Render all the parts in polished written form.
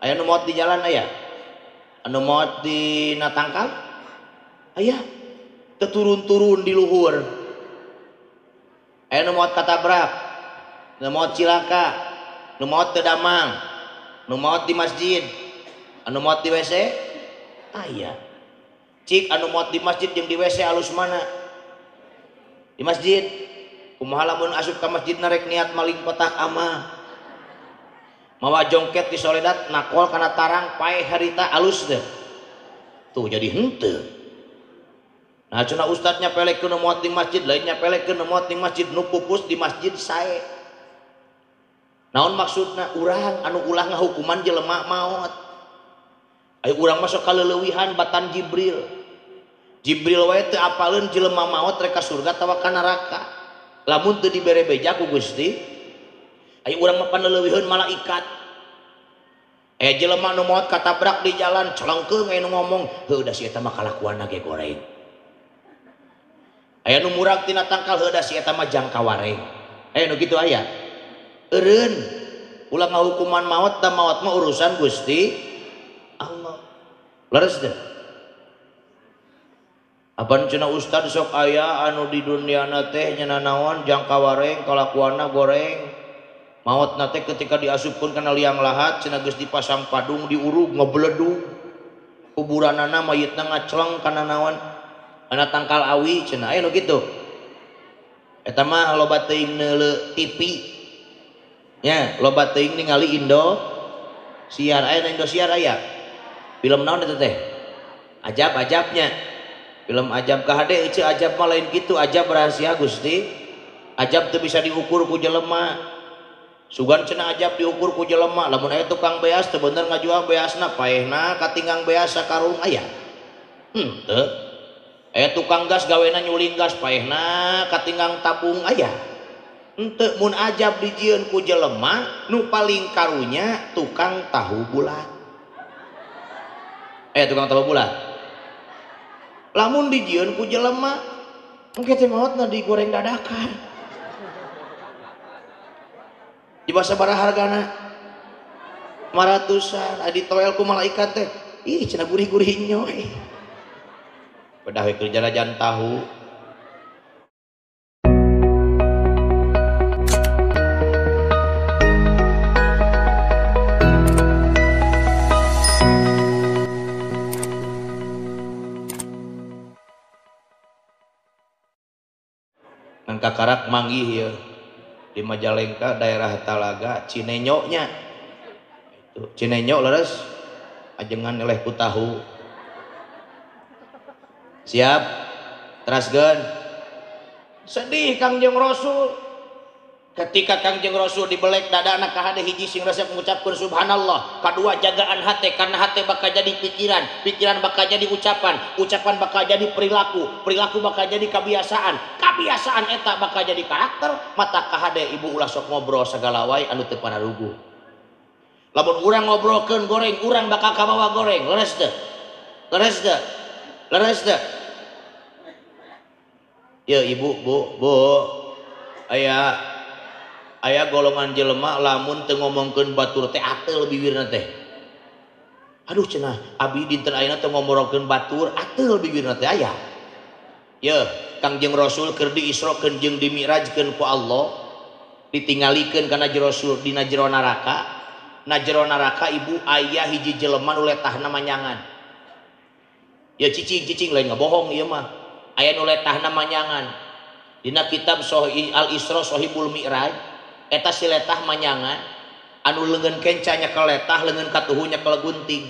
Aya nu maot di jalan aya? Anu maot di natangkal? Aya. Teu turun-turun di luhur. Aya nu maot katabrak, nu maot cilaka, nu maot teu damang, nu maot di masjid, anu maot di WC? Aya. Cik anu maot di masjid jeung di WC alus mana? Di masjid. Kumaha lamun asup ka masjid narek niat maling kotak amal. Mawa jongket di soledat nakol kana tarang paeh harita alus deh. Tuh jadi henteu. Nah cenah ustadnya nyapelekeun nu maot di masjid, lain nyapelekeun nu maot di masjid, nu pupus di masjid sae. Naon maksudna? Urang anu ulah ngahukuman jelema maot. Ayo urang masuk kaleulewihan batan Jibril. Jibril wae teu apaleun jelema maot rek ka surga atawa ka neraka. Lamun teu dibere beja ku Gusti. Ayo urang mah panleuwiheun malaikat. Jelema nu maot katabrak di jalan celengkeung aya nu ngomong, heuh da si eta mah kalakuanna ge goreng. Aya nu murag tina tangkal, heuh da si eta mah jangka wareng. Aya nu kitu aya. Eureun ulah ngahukuman maot da maot mah urusan Gusti Allah. Leres teh. Apan cenah ustad sok aya anu di duniana teh nya naon jangka wareng kalakuanna goreng. Maot nate ketika diasupkeun kana liang lahat cenah geus dipasang padung diurug ngebeledug. Kuburanana mayitna ngacleng kana naon? Kana tangkal awi cenah aya nu kitu. Eta mah loba teuing neuleu TV. Nya, loba teuing ningali Indo siar aya na Indosiar aya. Film naon eta teh? Ajab-ajabnya. Film ajab ka hade euceu ajab mah lain kitu, ajab rahasia Gusti. Ajab teu bisa diukur ku jelema. Sugan cenah ajab diukur ku jelema, lamun aya tukang beas teu bener ngajual beasna paehna katinggang beas sakarung aya. Henteu. Aya tukang gas gawena nyuling gas paehna katinggang tabung aya. Henteu mun ajab dijieun ku jelema nu paling karunya tukang tahu bulat. Aya tukang tahu bulat. Lamun dijieun ku jelema engke teh maotna digoreng dadakan. Di bahasa bara hargana 500-an adi toel ku malaikat teh ih cenah gurih-gurih nyoy pedah we keur jarajan tahu. Ngan kakarak manggih ieu di Majalengka daerah Talaga Cinenyo nya itu Cinenyo leres ajengan eleh ku tahu. Siap teraskeun. Sedih Kangjeng Rasul ketika Kangjeng Rasul dibelek dadana ka hade hiji sing resep mengucapkeun subhanallah, kadua jagaan hate karena hate bakal jadi pikiran, pikiran bakal jadi ucapan, ucapan bakal jadi perilaku, perilaku bakal jadi kebiasaan, kebiasaan eta bakal jadi karakter. Mata kahade ibu ulah sok ngobrol sagala wae anu teu pararuguh. Lamun urang ngobrolkeun goreng, urang bakal kabawa goreng. Leres teu? Leres teu? Leres teu? Ya ibu, bu, bu, aya aya golongan jelema lamun teu ngomongkeun batur teh ateul bibirna teh. Aduh cenah abi dinten ayeuna teu ngomongkeun batur ateul bibirna teh aya. Yeuh, Kangjeng Rasul keur diisrokeun jeung dimi'rajkeun ku Allah, ditingalikeun kana jero dina jero neraka. Na jero neraka ibu aya hiji jelema nu letahna manyangan. Ya cicing-cicing lain ngabohong ieu mah. Aya nu letahna manyangan. Dina kitab Al-Isra Sohibul Mi'raj eta si letah manyangan anu leungeun kenca nyekel letah, leungeun katuhu nyekel gunting.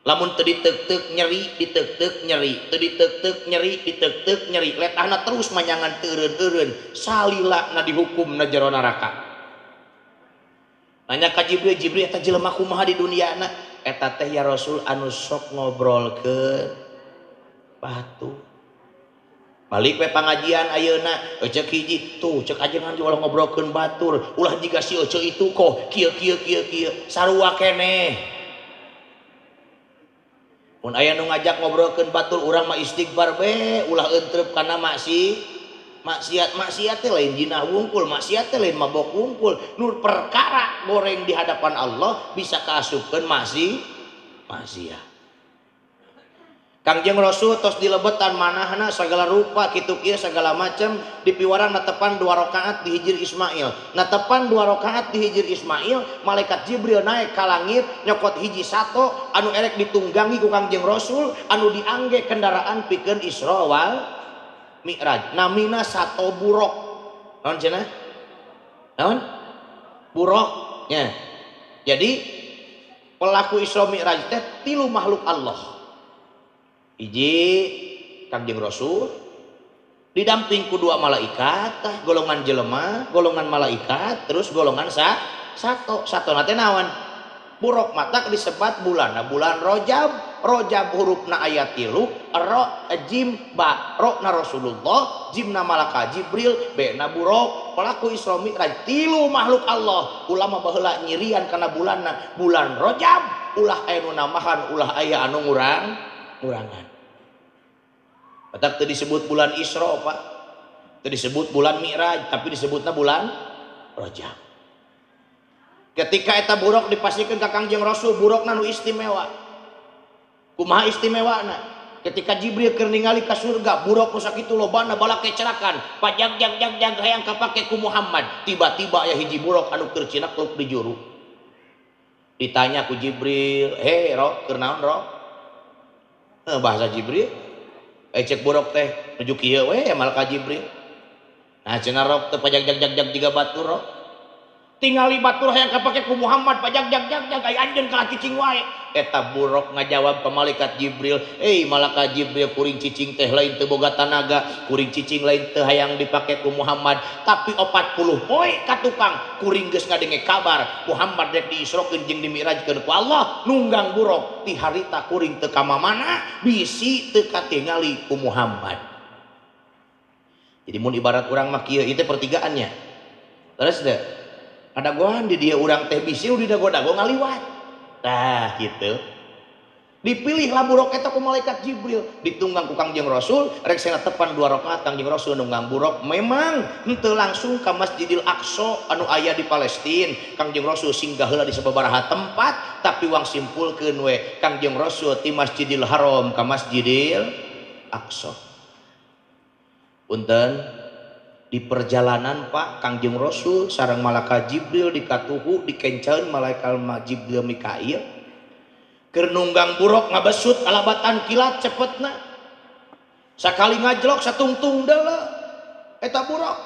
Lamun teu diteuk-teuk nyeri, diteuk-teuk nyeri, teu diteuk-teuk nyeri, diteuk-teuk nyeri, letahna terus manyangan teu eureun-eureun, salila na dihukum na jero neraka. Nanya ka Jibril, Jibril eta jelema kumaha di duniana? Eta teh ya Rasul anu sok ngobrolkeun batu. Balik we pangajian ayeuna eceuk hiji tuh cek ajengan ulah ngobrolkeun batur, ulah jiga si ece itu kok kieu kieu kieu kieu sarua keneh. Mun aya nu ngajak ngobrolkeun batur urang mah istighfar be ulah entrep kana maksi. Maksiat maksiat teh lain jinah wungkul, maksiat teh lain mabok wungkul. Nur perkara goreng di hadapan Allah bisa kaasupkeun maksiat. Kangjeng Rasul tos dilebetan manahna segala rupa kitu kieu segala macam dipiwarang netepan 2 rakaat di Hijir Ismail. Netepan 2 rakaat di Hijir Ismail, malaikat Jibril naik ka langit nyokot hiji sato anu erek ditunggangi ku Kangjeng Rasul anu diangge kendaraan pikeun Isra wal Mi'raj. Namina sato buruk. Naon cenah? Naon? Buruk nya. Jadi pelaku Isra Mi'raj teh 3 makhluk Allah. Hiji Kangjeng Rasul didamping ku 2 malaikat, golongan jelema, golongan malaikat, terus golongan sato. Sato na teh naon? Buruk matak disebat bulan, nah bulan Rojab, Rojab hurufna ayat 3, ro jim ba, ro na Rasulullah, jim na malaikat Jibril, b na buruk. Pelaku Isra Mi'raj 3 makhluk Allah. Ulama baheula nyirian kana bulanna, bulan Rojab, ulah aya nu nambahan, ulah aya anu ngurangan. Matak teu disebut bulan Isra, Pak. Teu disebut bulan Mi'raj, tapi disebutna bulan Rajab. Ketika eta buruk dipastikan ka Kangjeng Rasul, burukna nu istimewa. Kumaha istimewana? Ketika Jibril keur ningali ka surga, buruk nu sakitu lobana balak kecerakan, pajag jag jag jag hayang kapake ku Muhammad. Tiba-tiba aya hiji buruk anu keur cinakluk di juru. Ditanya ku Jibril, "Hei, Rok, keur naon, Rok?" Bahasa Jibril, cek buruk teh nuju kieu we malaikat Jibril. Nah cenah rok teh pajag jag jag jag jiga batur rok. Tingali batur hayang kapake ku Muhammad pajag jag jag jag ai anjeun kalah cicing wae. Eta buruk ngajawab ka malaikat Jibril, "Eh malaikat Jibril, kuring cicing teh lain teu boga tanaga, kuring cicing lain teu hayang dipake ku Muhammad, tapi 40 poe ka tukang kuring geus ngadenge kabar Muhammad rek diisrokeun jeung dimi'rajkeun ku Allah nunggang buruk ti harita kuring teu ka mamana bisi teu katingali ku Muhammad." Jadi mun ibarat urang mah kieu ieu teh pertigaannya. Terus deh adagoan di dia urang teh bisi di dago-dago ngaliwat. Tah gitu. Dipilihlah buruk eta ku malaikat Jibril, ditunggang ku Kangjeng Rasul, rek sena tepan 2 rakaat Kangjeng Rasul nunggang buruk. Memang henteu langsung ka Masjidil Aqsa anu aya di Palestina. Kangjeng Rasul singgah heula di sababaraha tempat, tapi wang simpulkeun we Kangjeng Rasul ti Masjidil Haram ka Masjidil Aqsa. Punten, di perjalanan Pak Kangjeng Rasul sareng malaikat Jibril dikatuhu dikencaeun malaikat Jibril Mikail keur nunggang buruk ngabesut alabatan kilat cepetna sakali ngajlok satungtung deuleu eta buruk.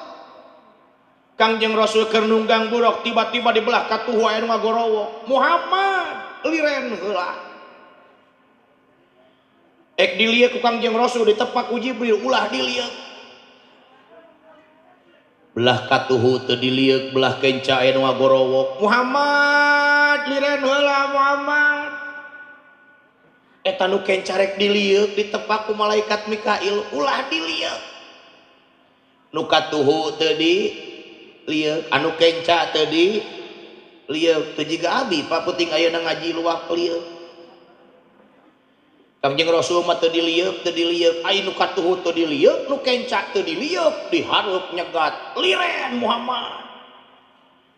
Kangjeng Rasul keur nunggang buruk tiba-tiba di belah katuhu aya nu ngagorowok, "Muhammad liren heula." Ek dilieu ku Kangjeng Rasul ditepak ku Jibril, ulah dilieu. Belah katuhu teu dilieuk, belah kenca aya nu ngagorowok, "Muhammad liren heula Muhammad." Eta nu kenca rek dilieuk ditepak ku malaikat Mikail, ulah dilieuk. Nu katuhu teu dilieuk, anu kenca teu dilieuk, teu jiga abi Pak peuting ayeuna ngaji luak lieuk. Kangjeng Rasul mah teu dilieuk, teu dilieuk, ai nu katuhu teu dilieuk, nu kenca teu dilieuk, dihareup nyegat, liren Muhammad.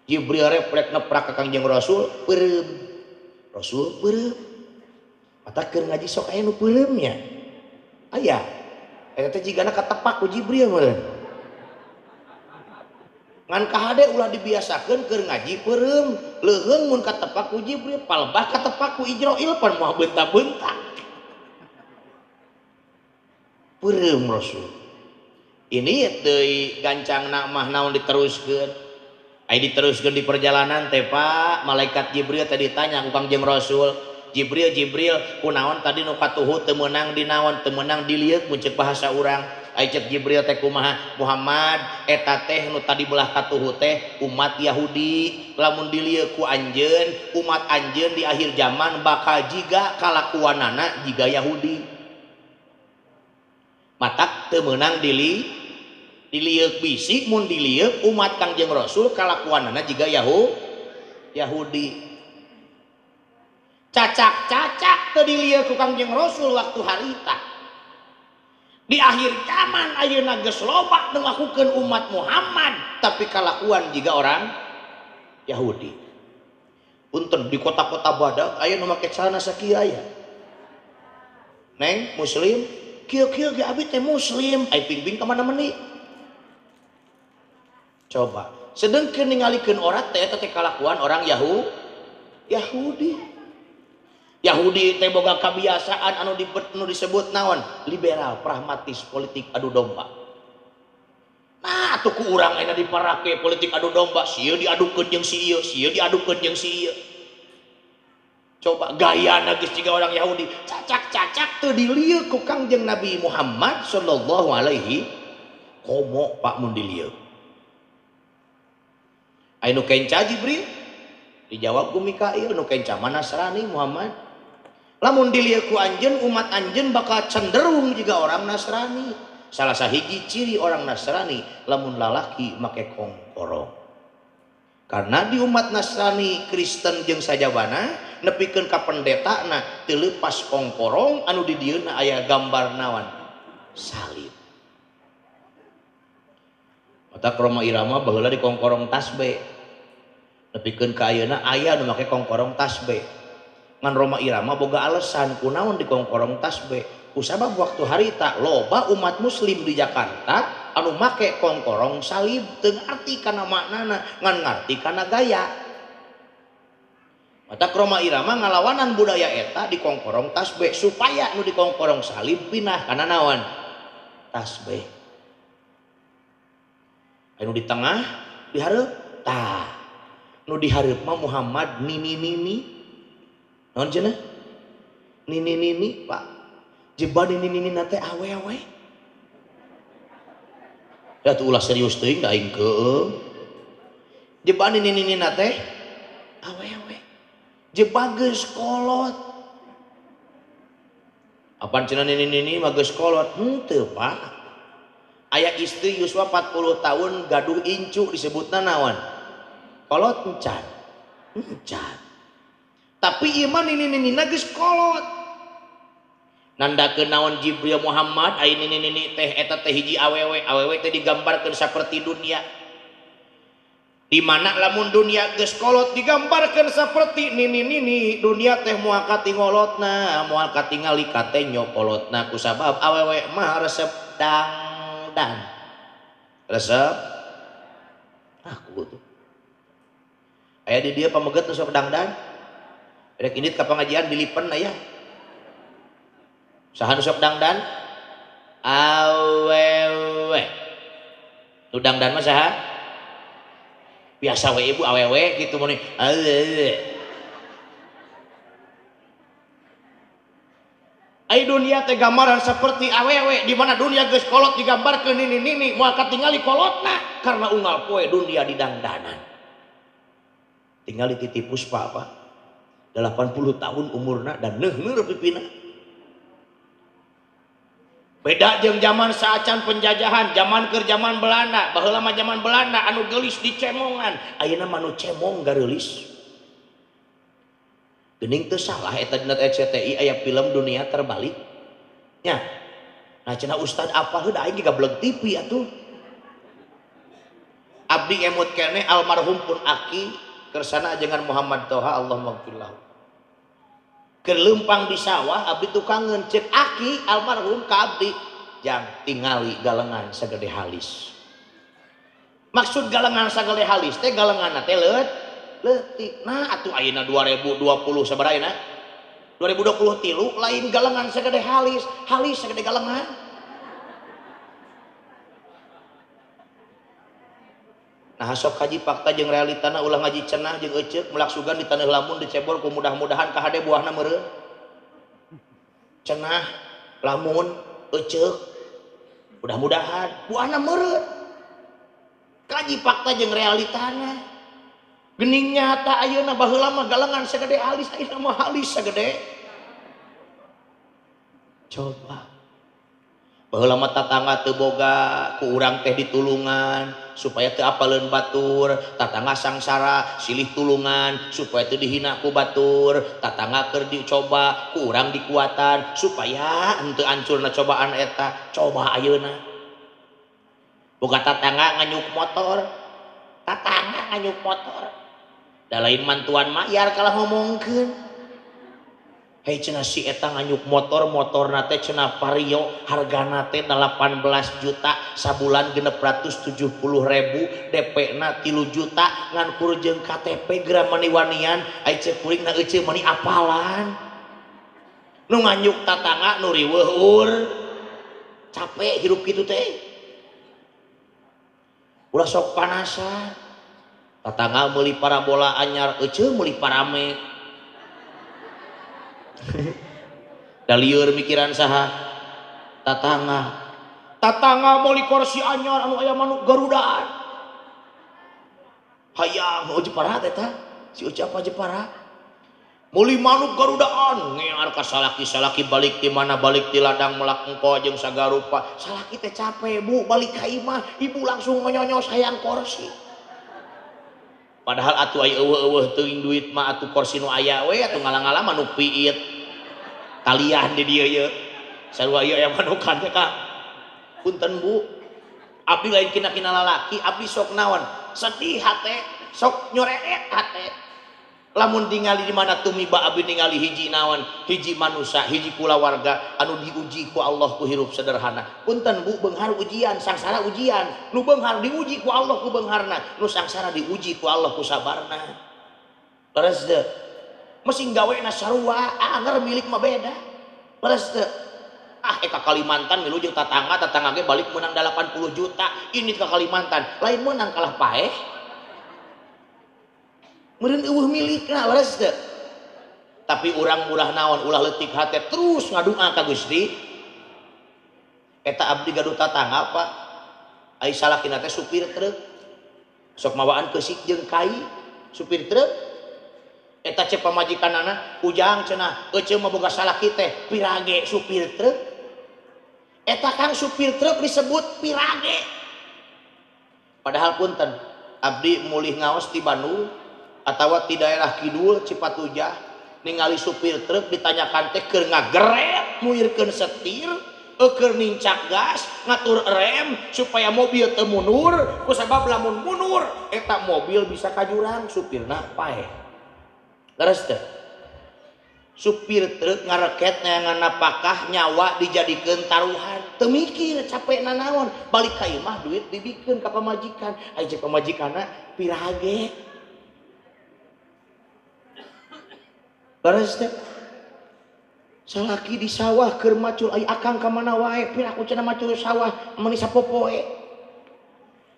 Jibril refleks neprak ka Kangjeng Rasul, peureum. Rasul peureum. Mata keur ngaji sok aya nu peureum nya. Aya. Eta teh jigana katepak ku Jibril meureun. Ngan kahade ulah dibiasakeun keur ngaji peureum, leuheung mun katepak ku Jibril, palebah katepak ku Ijroil pan moal beunta-beunta. Peureum Rasul. Ini teuy gancangna mah naon diteruskeun. Ai diteruskeun di perjalanan teh Pak, malaikat Jibril tadi ditanya ku Kangjeng Rasul, "Jibril, Jibril, kunaon tadi nu katuhu teu meunang dinaon, teu meunang dilieuk mun ceuk bahasa urang." Ai ceuk Jibril teh kumaha? "Muhammad, eta teh nu tadi belah katuhu teh umat Yahudi. Lamun dilieuk ku anjeun, umat anjeun di akhir zaman bakal jiga kalakuanana jiga Yahudi." Matak teu meunang dilieuk bisi mun dilieuk umat Kangjeng Rasul kalakuanana jiga Yahudi. Cacak-cacak teu dilieuk ku Kangjeng Rasul waktu harita. Di akhir zaman ayeuna geus loba nu ngakukeun umat Muhammad tapi kalakuan jiga orang Yahudi. Punten di kota-kota badag aya nu make celana sakieu aya. Neng muslim kieu-kieu ge abi teh muslim, ai pingbing ka mana meuni. Coba sedengkeun ningalikeun orat teh eta teh kalakuan orang Yahudi. Yahudi teh boga kebiasaan anu disebut naon? Liberal, pragmatis, politik adu domba. Nah, atuh ku urang ayeuna diparake politik adu domba, sieun diadukeun jeung si ieu, sieun diadukeun jeung si ieu. Coba gayana geus jiga orang Yahudi, cacak-cacak teu dilieu ku Kangjeng Nabi Muhammad sallallahu alaihi komo Pak mun dilieu. Aya nu kenca Jibril? Dijawab ku Mikail, nu kenca mah Nasrani Muhammad. Lamun dilieu ku anjeun umat anjeun bakal cenderung jiga orang Nasrani. Salah sahiji ciri orang Nasrani lamun lalaki make kongkorong. Karena di umat Nasrani Kristen jeung sajabana nepikeun ka pendetana teu leupas kongkorong anu di dieuna aya gambar naon? Salib. Mata Rhoma Irama baheula di kongkorong tasbe. Nepikeun ka ayeuna aya nu make kongkorong tasbe. Ngan Rhoma Irama boga alasan kunaon di kongkorong tasbe. Kusabab waktu harita loba umat muslim di Jakarta anu make kongkorong salib teu ngarti kana maknana ngan ngarti kana gaya. Mata Rhoma Irama ngalawanan budaya eta di kongkorong tasbe supaya nu di kongkorong salib pindah kana naon? Tasbe. Anu di tengah dihareup tah. Nu dihareup mah Muhammad nini nini. Naon cenah? Nini nini Pak. Jeba nini nini nate awewe. Ya tuh ulah serius teuing da aing keung. Jeba nini nini nate awewe. Jeba geus kolot. Apaan cenah nini nini mah geus kolot? Henteu Pak. Aya istri yuswa 40 tahun gaduh incu disebutna naon? Kolot encan. Encan. Tapi ieu mah nini nini geus kolot. Nandakeun naon Jibril Muhammad ai nini nini teh eta teh hiji awewe, awewe teh digambarkeun saperti dunia. Di mana lamun dunia geus kolot digambarkeun saperti nini nini, dunia teh moal katingolotna, moal katingali katenyo kolotna kusabab awewe mah resep dangdan. Resep aku tuh. Aya di dieu pameget nu sok dangdan. Rek indit ka pangajian dilipen aya. Saha nu sok dangdan? Awewe. Nu dangdan mah saha? Biasa we ibu awewe kitu mun awewe. Ai dunia teh gambaran seperti awewe di mana dunia geus kolot digambarkeun nini nini moal katingali kolotna karena unggal poe dunia didangdanan. Tingali Titi Puspa apa? 80 tahun umurna dan neuh-neuh pipina. Beda jeung zaman saacan penjajahan, zaman keur zaman Belanda, baheula mah zaman Belanda anu geulis dicemongan, ayeuna mah nu cemong gareulis. Geuning teu salah eta dina RCTI aya film Dunia Terbalik. Nya. Nah cenah ustad apa heuh aing ge gablek TV atuh. Abdi emut keneh almarhum pun aki kersana ajengan Muhammad Toha Allah maghfirlahu. Keur leumpang di sawah abdi tukangeun cek aki almarhum ka abdi jang tingali galengan sagede halis. Maksud galengan sagede halis teh galenganna teh leutik. Nah atuh ayeuna 2020 sabaraha ayeuna? 2023 lain galengan sagede halis, halis sagede galengan. Nah sok kaji fakta jeung realitana ulah ngaji cenah jeung eceuk melak sugan di taneuh lamun dicebol ku mudah-mudahan kahade buahna meureun. Cenah lamun eceuk mudah-mudahan buahna meureun. Kaji fakta jeung realitana. Geuning nyata ayeuna baheula mah galengan sagede halis ayeuna mah halis sagede. Coba. Baheula mah tatangga teu boga ku urang teh ditulungan supaya teu apaleun batur, tatangga sangsara silih tulungan supaya teu dihina ku batur, tatangga keur dicoba ku urang dikuatan supaya henteu ancurna cobaan eta. Coba ayeuna boga tatangga nganyuk motor, tatangga nganyuk motor da lain mantuan mayar kalah ngomongkeun. Hei cenah si eta nganyuk motor, motorna teh cenah Vario hargana teh 18 juta sabulan 670.000 DP na 3 juta ngan kur jeung KTP geura mani wanian ai ceuk kuring na euceu mani apalan nu nganyuk tatangga nu riweuh ur capek hirup kitu teh ulah sok panasan tatangga meuli parabola anyar euceu meuli paramek. Da lieur mikiran saha tatangga, tatangga meuli kursi anyar anu aya manuk garudaan hayang oh Jepara teh ta si Uca apa Jepara meuli manuk garudaan ngear ka salaki-salaki balik ti mana balik ti ladang melak engko jeung sagarupa salaki teh capek bu balik ka imah ibu langsung ngonyonyos hayang kursi. Padahal atuh aya eueuh-eueuh teuing duit mah atuh kursi nu aya we atuh ngalang-ngalang manuk piit. Talian di dieu ye. Sarua ieu aya manukan teh Kang. Punten Bu. Abdi lain kina-kina lalaki, abdi sok naon? Sedih hate, sok nyoreet hate. Lamun tingali di mana tumiba abdi ningali hiji naon, hiji manusia, hiji kulawarga anu diuji ku Allah ku hirup sederhana. Punten Bu, beunghar ujian, sangsara ujian. Nu beunghar diuji ku Allah ku beungharna, nu sangsara diuji ku Allah ku sabarna. Leres teu? Mesin gawena sarua, anger milik mah beda. Leres teu? Ah ka Kalimantan milu jeung tatangga, tatangga ge balik menang 80 juta. Ini ka Kalimantan, lain menang kalah paeh. Meureun eueuh milikna leres teu? Tapi urang murah naon ulah leutik hate terus ngadua ka Gusti. Eta abdi gaduh tatangga Pak. Ai salakina teh supir truk. Sok mawaan keusik jeung kai supir truk. Eta cek pamajikanana ujang cenah eceu mah boga salaki teh pirage supir truk. Eta kang supir truk disebut pirage. Padahal punten abdi mulih ngaos di Bandung atawa di daerah kidul Cipatujah ningali supir truk ditanyakan teh keur ngageret muirkeun setir keur nincak gas ngatur rem supaya mobil teu mundur kusabab lamun mundur eta mobil bisa ka jurang supirna paeh. Leres teu? Supir truk ngareket neangan napakah nyawa dijadikeun taruhan teu mikir capekna naon balik ka imah duit dibikeun ka pamajikan ai cek pamajikanna pirage. Leres teh? Salaki di sawah keur macul ai akang ka mana wae piraku cenah macul sawah meuni sapopoe.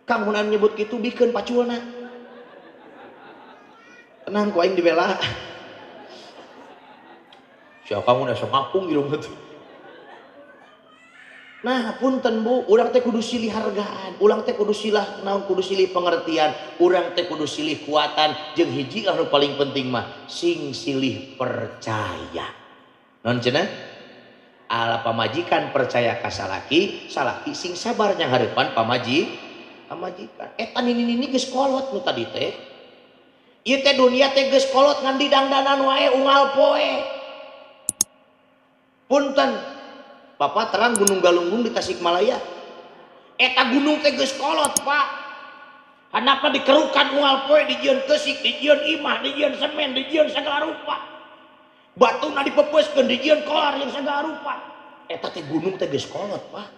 Kang mun anu nyebut kitu bikeun paculna. Tenang ku aing dibela. Si akang mun asa ngapung irung teh. Nah punten Bu, urang teh kudu silih hargaan, urang teh kudu silah naon kudu silih pengertian, urang teh kudu silih kuatan jeung hiji anu paling penting mah sing silih percaya. Non cenah? Ala pamajikan percaya ka salaki, salaki sing sabar nyanghareupan pamajikan. Eta nini-nini geus kolot nu tadi teh. Ieu teh dunia teh geus kolot ngan didangdanan wae unggal poe. Punten Bapak terang Gunung Galunggung di Tasikmalaya. Eta gunung teh geus kolot, Pak. Handapna dikerukan unggal poe dijieun keusik, dijieun imah, dijieun semen, dijieun sagala rupa. Batuna dipepeuskeun, dijieun kolar jeung sagala rupa. Eta teh gunung teh geus kolot, Pak.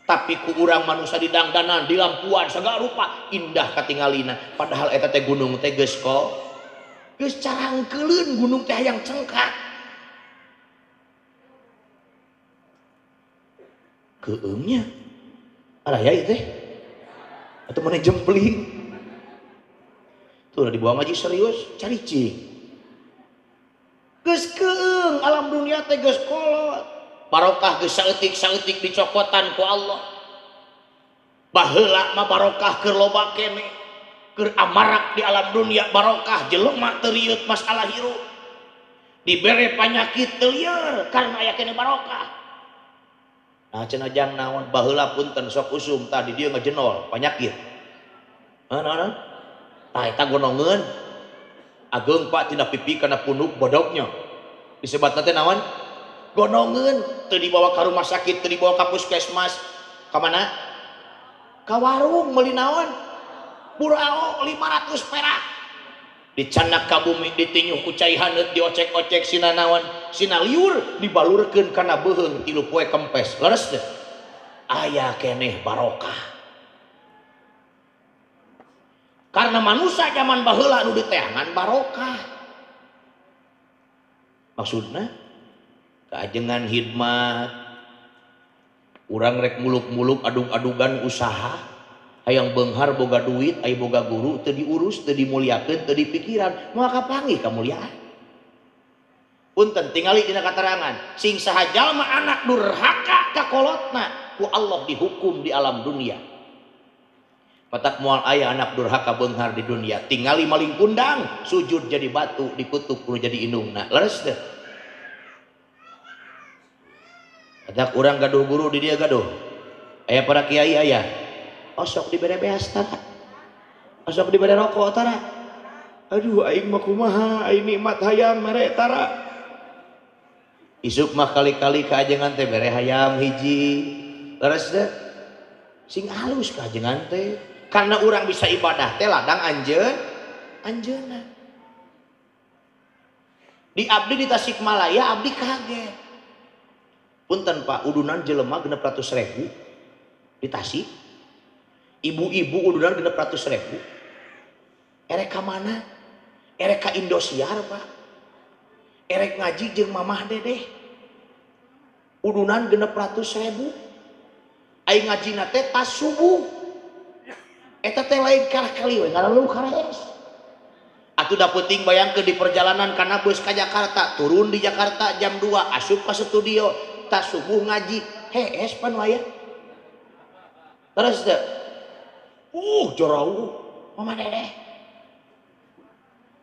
Tapi ku urang manusia didangdanan, dilampuan sagala rupa, indah katingalina. Padahal eta teh gunung teh geus kolot. Geus carangkeuleun gunung teh hayang cengkak. Keungnya araya itu teh atau mana jempling tuh udah dibawa ngaji serius cari cing geus keung alam dunia teh geus kolot barokah geus saeutik-saeutik dicokotan ku Allah. Baheula mah barokah keur loba kene keur amarak di alam dunia barokah jelema teu rieut masalah hirup dibere panyakit teu lieur karena aya kene barokah. Nah cenah jang naon baheula punten sok usum tadi dia ngejenol penyakit. Naon? Tah eta gonongeun. Ageung Pak tina pipi kana punuk bodoknya. Disebatna teh naon? Gonongeun, teu dibawa ka rumah sakit, teu dibawa ka puskesmas. Ka mana? Ka warung meuli naon? Burao 500 perak. Dicanak ka bumi, ditinyuh ku cai haneut, diocek-ocek sina naon, sina liur dibalurkeun kana beuheung 3 poe kempes. Leres teh? Aya keneh barokah. Karena manusia zaman baheula nu diteangan barokah. Maksudna keajengan hidmat, urang rek muluk-muluk adug-adugan usaha, hayang beunghar boga duit, aya boga guru teu diurus, teu dimuliakeun, teu dipikiran, moal kapanggih kamuliaan. Punten tingali dina katerangan, sing saha jalma anak durhaka ka kolotna, ku Allah dihukum di alam dunia. Patak moal aya anak durhaka beunghar di dunia, tingali maling kundang, sujud jadi batu, dikutuk kudu jadi indungna. Leres teh? Patak urang gaduh guru di dia gaduh. Aya para kiai aya. Osok dibere beas tara. Osok dibere rokok tara. Aduh aing mah kumaha, aing nikmat hayam mere tara. Isuk mah kali-kali kaajengan teh bere hayam hiji. Leres teh? Sing halus kaajengan teh. Karena orang bisa ibadah teh ladang anjeun anjeunna. Di abdi di Tasikmalaya abdi kaget. Punten Pak, udunan jelema 600.000 di Tasik. Ibu-ibu udunan 600.000. Erek ka mana? Erek ka Indosiar Pak. Erek ngaji jeung mamah dedeh. Udunan 600.000. Aing ngajina teh tas subuh. Eta teh lain kalah kali we ngalalu karees. Atuh da peuting bayangkeun di perjalanan kana bus ka Jakarta, turun di Jakarta jam 2, asup ka studio, tas subuh ngaji, hees pan waya. Terus teh. Jorau mama dedeh.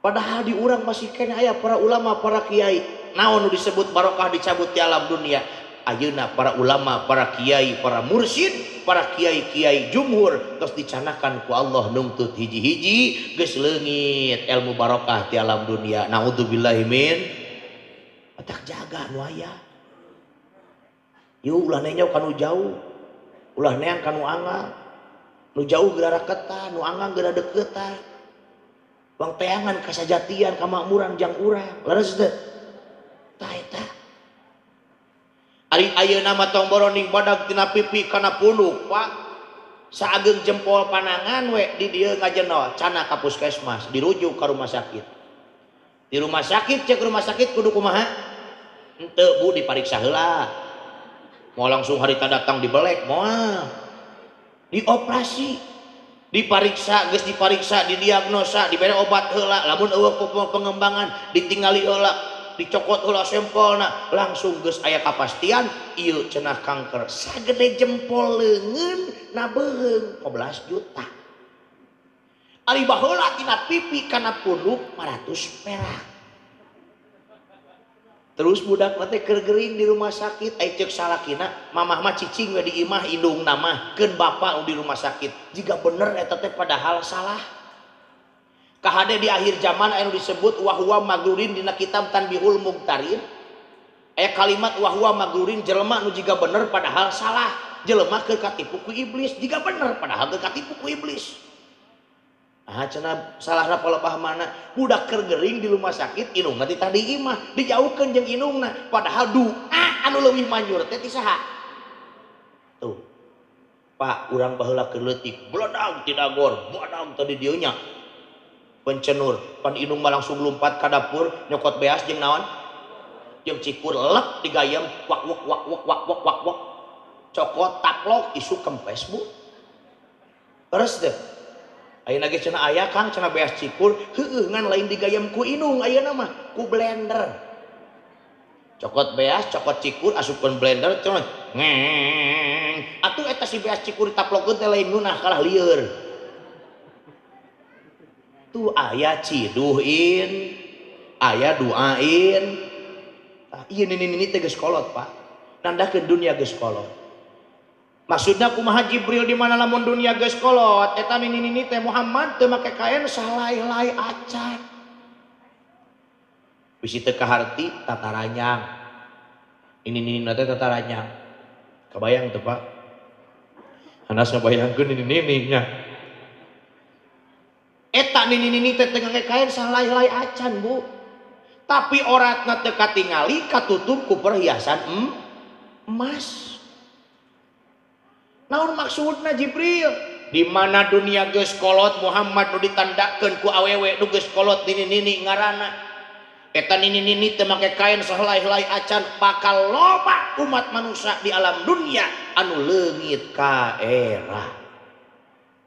Padahal di urang masih keneh aya para ulama, para kiai. Naon nu disebut barokah dicabut di alam dunia? Ayeuna para ulama, para kiai, para mursyid, para kiai-kiai jumhur terus dicanakan ku Allah nungtut hiji-hiji geus leungit ilmu barokah di alam dunia. Naudzubillahi min. Atak jaga nu aya. Yeuh ulah nenyo kanu jauh. Ulah neang kanu anggang. Nu jauh geura raketan, nu anggang geura deketan. Bang teangan kasajatian, kamakmuran jang urang. Leres teu? Tah eta. Ari ayeuna mah tong boroning badag tina pipi kana punuk, Pak. Saageng jempol panangan we di dieu ngajenol, cana ka puskesmas, dirujuk ka rumah sakit. Di rumah sakit cek rumah sakit kudu kumaha? Henteu Bu dipariksa heula. Moal langsung harita datang dibelek, moal. Dioperasi, dipariksa, geus dipariksa, didiagnosa, dibere obat heula, lamun eueuh pengembangan ditingali heula, dicokot heula sampelna, langsung geus aya kapastian ieu cenah kanker. Sagede jempol leungeun na beuheung 12 juta. Ari baheula tina pipi kana punuk 500 perak. Terus budak teh keur gering di rumah sakit, ai ceuk salakina, mamah mah cicing we di imah indungna mah, keun bapa di rumah sakit. Jiga bener eta teh padahal salah. Kahade di akhir zaman anu disebut wahwa magrurin dina kitab Tanbihul Mugtarin. Aya kalimat wahwa magrurin jelema nu jiga bener padahal salah. Jelema keur katipu ku iblis, jiga bener padahal keur katipu ku iblis. Ah cenah salahna palebah mana? Budak keur gering di rumah sakit indungna ti tadi imah, dijauhkeun jeung indungna, padahal doa anu leuwih manjur teh ti saha? Tuh. Pak, urang baheula keur leutik, bledag ti dagor, badag tadi dieu nya. Pencenur, pan indung mah langsung lumpat ka dapur, nyokot beas jeung naon? Jeung cikur lep digayem, wak wak wak wak wak wak wak wak. Cokot taplok isuk kempes, Bu. Terus deh. Ayeuna ge cenah aya Kang cenah beas cikur, heueuh ngan lain digayem ku indung ayeuna mah ku blender. Cokot beas, cokot cikur asupkeun blender cenah ngeng. Atuh eta si beas cikur ditaplokkeun teh lain ngeunah kalah lieur. Tuh aya ciduhin, aya duain. Tah ieu nini-nini teh geus kolot, Pak. Nandakeun dunia geus kolot. Maksudna kumaha Jibril di mana lamun dunia geus kolot eta nini-nini teh Muhammad teu make kain salai-lai acan. Bisi teu kaharti tataranyang. Nini-nini teh tataranyang. Kabayang teu Pak? Anas ngabayangkeun nini-nini nya. Eta nini-nini teh teu ngangge kain salai-lai acan, Bu. Tapi oratna teu katingali katutup ku perhiasan emas. Naon maksudna Jibril? Di mana dunia geus kolot Muhammad nu ditandakeun ku awewe nu geus kolot nini-nini ngaranna. Eta nini-nini teu make kain sahelai-helai acan bakal loba umat manusia di alam dunia anu leungit ka era.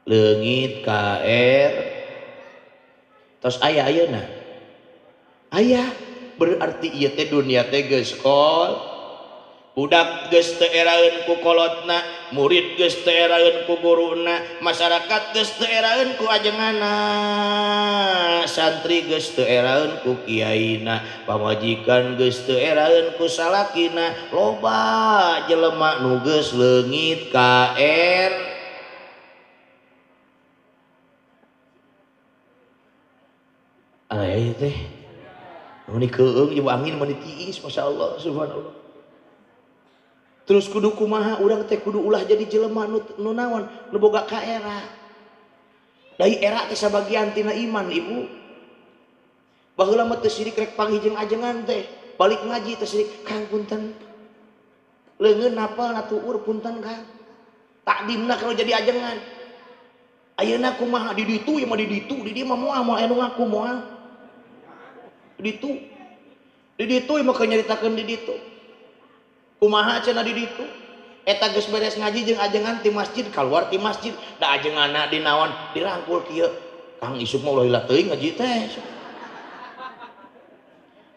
Leungit ka era. Tos aya ayeuna. Aya berarti ieu teh dunia teh geus kolot. Budak geus teu eraeun ku kolotna, murid geus teu eraeun ku guruna, masyarakat geus teu eraeun ku ajenganna, santri geus teu eraeun ku kiaina, pamajikan geus teu eraeun ku salakina, loba jelema nu geus leungit ka er. Aya teh meni keung ieu angin meni tiis, masyaallah subhanallah. Terus kudu kumaha urang teh kudu ulah jadi jelema nu naon nu boga kaera. Dari era teh sabagian tina iman ibu. Baheula mah teu sirik rek panggih jeung ajengan teh, balik ngaji teh sirik Kang punten. Leungeun napal na tuur punten Kang. Takdimna kalau jadi ajengan. Ayeuna kumaha di ditu ieu mah di ditu, di dieu mah moal moal anu ngaku moal. Di ditu. Di ditu ieu mah keur nyaritakeun di ditu. Kumaha cenah di ditu eta geus beres ngaji jeung ajengan ti masjid kaluar ti masjid da ajenganna dinaon dirangkul kieu Kang isuk mah ulah lila teuing ngaji teh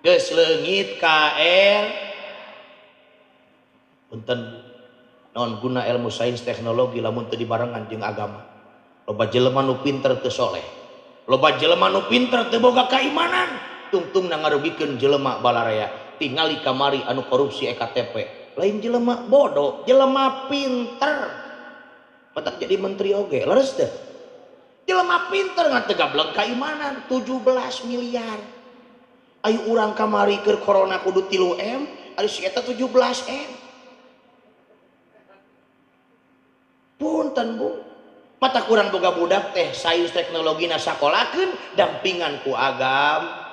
geus leungit KR punten naon guna ilmu sains teknologi lamun teu dibarengan jeung agama. Loba jelema nu pinter teu soleh, loba jelema nu pinter teu boga kaimanan, tungtungna ngarugikeun jelema balaraya. Tingali kamari anu korupsi EKTP lain jelema bodoh, jelema pinter matak jadi menteri oge leres teh jelema pinter ngan teu gablek kaimanan 17 miliar. Ayo urang kamari keur corona kudu 3 M ari si eta 17 M. Punten Bu, mata kurang boga budak teh sains teknologi na sakolakeun dampingan ku agama.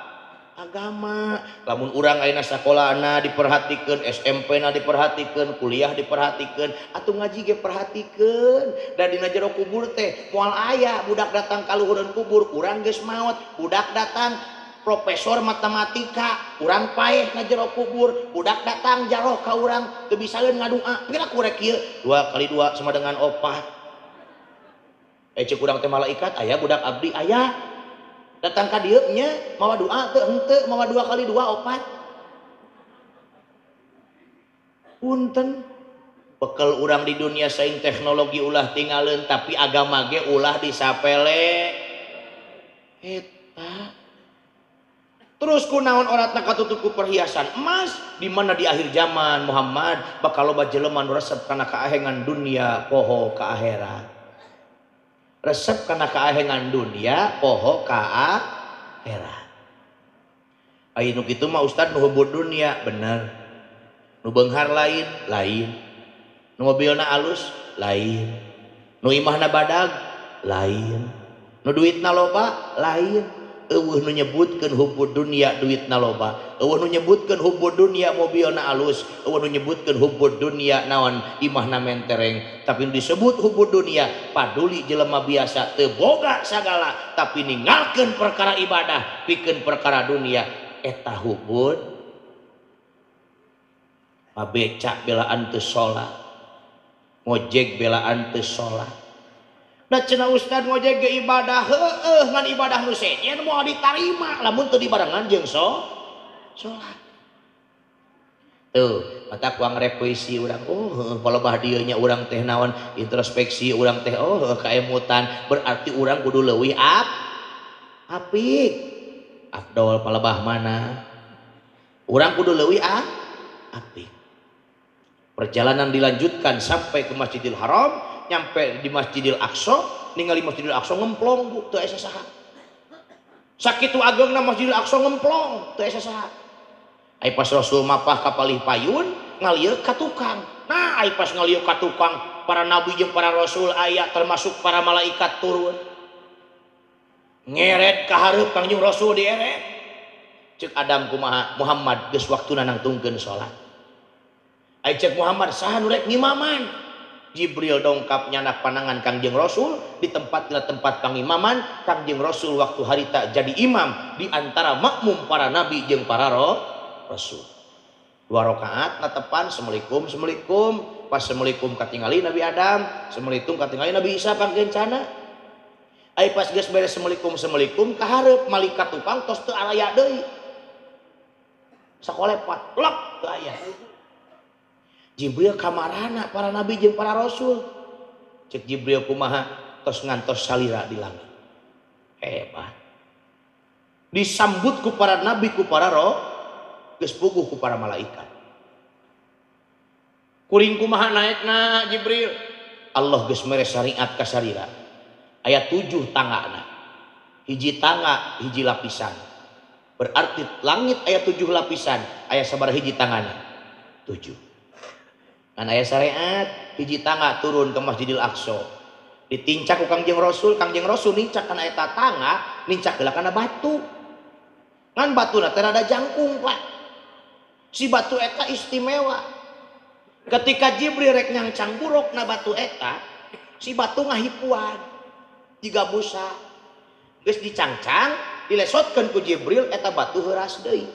Lamun urang ayeuna sakolana diperhatikeun, SMP na diperhatikeun, kuliah diperhatikeun, atuh ngaji ge perhatikeun. Da dina jero kubur teh moal aya budak datang ka luhureun kubur, urang geus maot, budak datang profesor matematika, urang paeh na jero kubur, budak datang jaroh ka urang teu bisaeun ngadua. Pira ku rek kieu? 2 kali 2 sama dengan 4. Ceuk urang teh malaikat aya budak abdi aya. Datang ka dieu nya mawa doa teu henteu mawa 2 kali 2 4. Punten bekel urang di dunia sains teknologi ulah tinggalin tapi agama ge ulah disapele eta. Terus kunaon oratna katutup ku perhiasan emas di mana di akhir zaman Muhammad bakal loba jelema nu resep kana kaahengan dunia poho ka akhirat. Resep kana kaahengan dunia poho ka akhirat. Aya nu kitu mah ustad nu hubud dunia bener. Nu beunghar lain lain. Nu mobilna alus lain. Nu imahna badag lain. Nu duitna loba lain. Eueuh nu nyebutkeun hubud dunia duitna loba. Eueuh nu nyebutkeun hubud dunia mobilna alus. Eueuh nu nyebutkeun hubud dunia naon imahna mentereng. Tapi nu disebut hubud dunia paduli jelema biasa teu boga sagala tapi ninggalkeun perkara ibadah pikeun perkara dunia eta hubud. Mabeca belaan teu salat. Ngojek belaan teu salat. Da cenah ustad ngojek ge ibadah heueuh ngan ibadah nu sejen moal ditarima lamun teu dibarengan jeung salat. Tuh, mata kuang revisi urang oh heueuh palebah dieu nya urang teh naon introspeksi urang teh oh heueuh kaemutan berarti urang kudu leuwih apik. Afdol palebah mana? Urang kudu leuwih apik. Perjalanan dilanjutkan sampai ke Masjidil Haram, nyampe di Masjidil Aqsa, ningali Masjidil Aqsa ngemplong bu, teu aya saha. Sakitu ageungna Masjidil Aqsa ngemplong, teu aya saha. Ai pas Rasul mapah ka palih payun, ngalieu ka tukang. Nah, ai pas ngalieu ka tukang, para nabi jeung para rasul aya termasuk para malaikat turun. Ngeret ka hareup Kangjeng Rasul dieret. Ceuk Adam kumaha Muhammad geus waktuna nangtungkeun salat. Ai ceuk Muhammad saha nu rek ngimaman? Jibril dongkap nyanak panangan Kangjeng Rasul di tempat dina tempat pangimaman. Kangjeng Rasul waktu harita jadi imam di antara makmum para nabi jeung para rasul. 2 rakaat natepan assalamualaikum assalamualaikum, pas assalamualaikum katingali Nabi Adam, assalamualaikum katingali Nabi Isa panggencana. Ai pas geus beres assalamualaikum assalamualaikum kahareup malaikat tukang tos teu araya deui. Sakolepat lep teu aya. Jibril kamarana para nabi jeung para rasul. Cek Jibril kumaha tos ngantos salira di langit. Hebat. Disambut ku para nabi ku para roh, geus puguh ku para malaikat. Kuring kumaha naekna Jibril? Allah geus mere syariat ka salira. Aya 7 tanggana. Hiji tangga hiji lapisan. Berarti langit aya 7 lapisan, aya sabaraha hiji tanggana? 7. Kan aya syariat hiji tangga turun ke Masjidil Aqsa. Ditincak ku Kangjeng Rasul nincak kana eta tangga, nincak heula kana batu. Ngan batuna teh rada jangkung, Pak. Si batu eta istimewa. Ketika Jibril rek nyangcang buruk na batu eta, si batu ngahipuan jiga busa. Geus dicangcang, dilesotkeun ku Jibril eta batu heuras deui.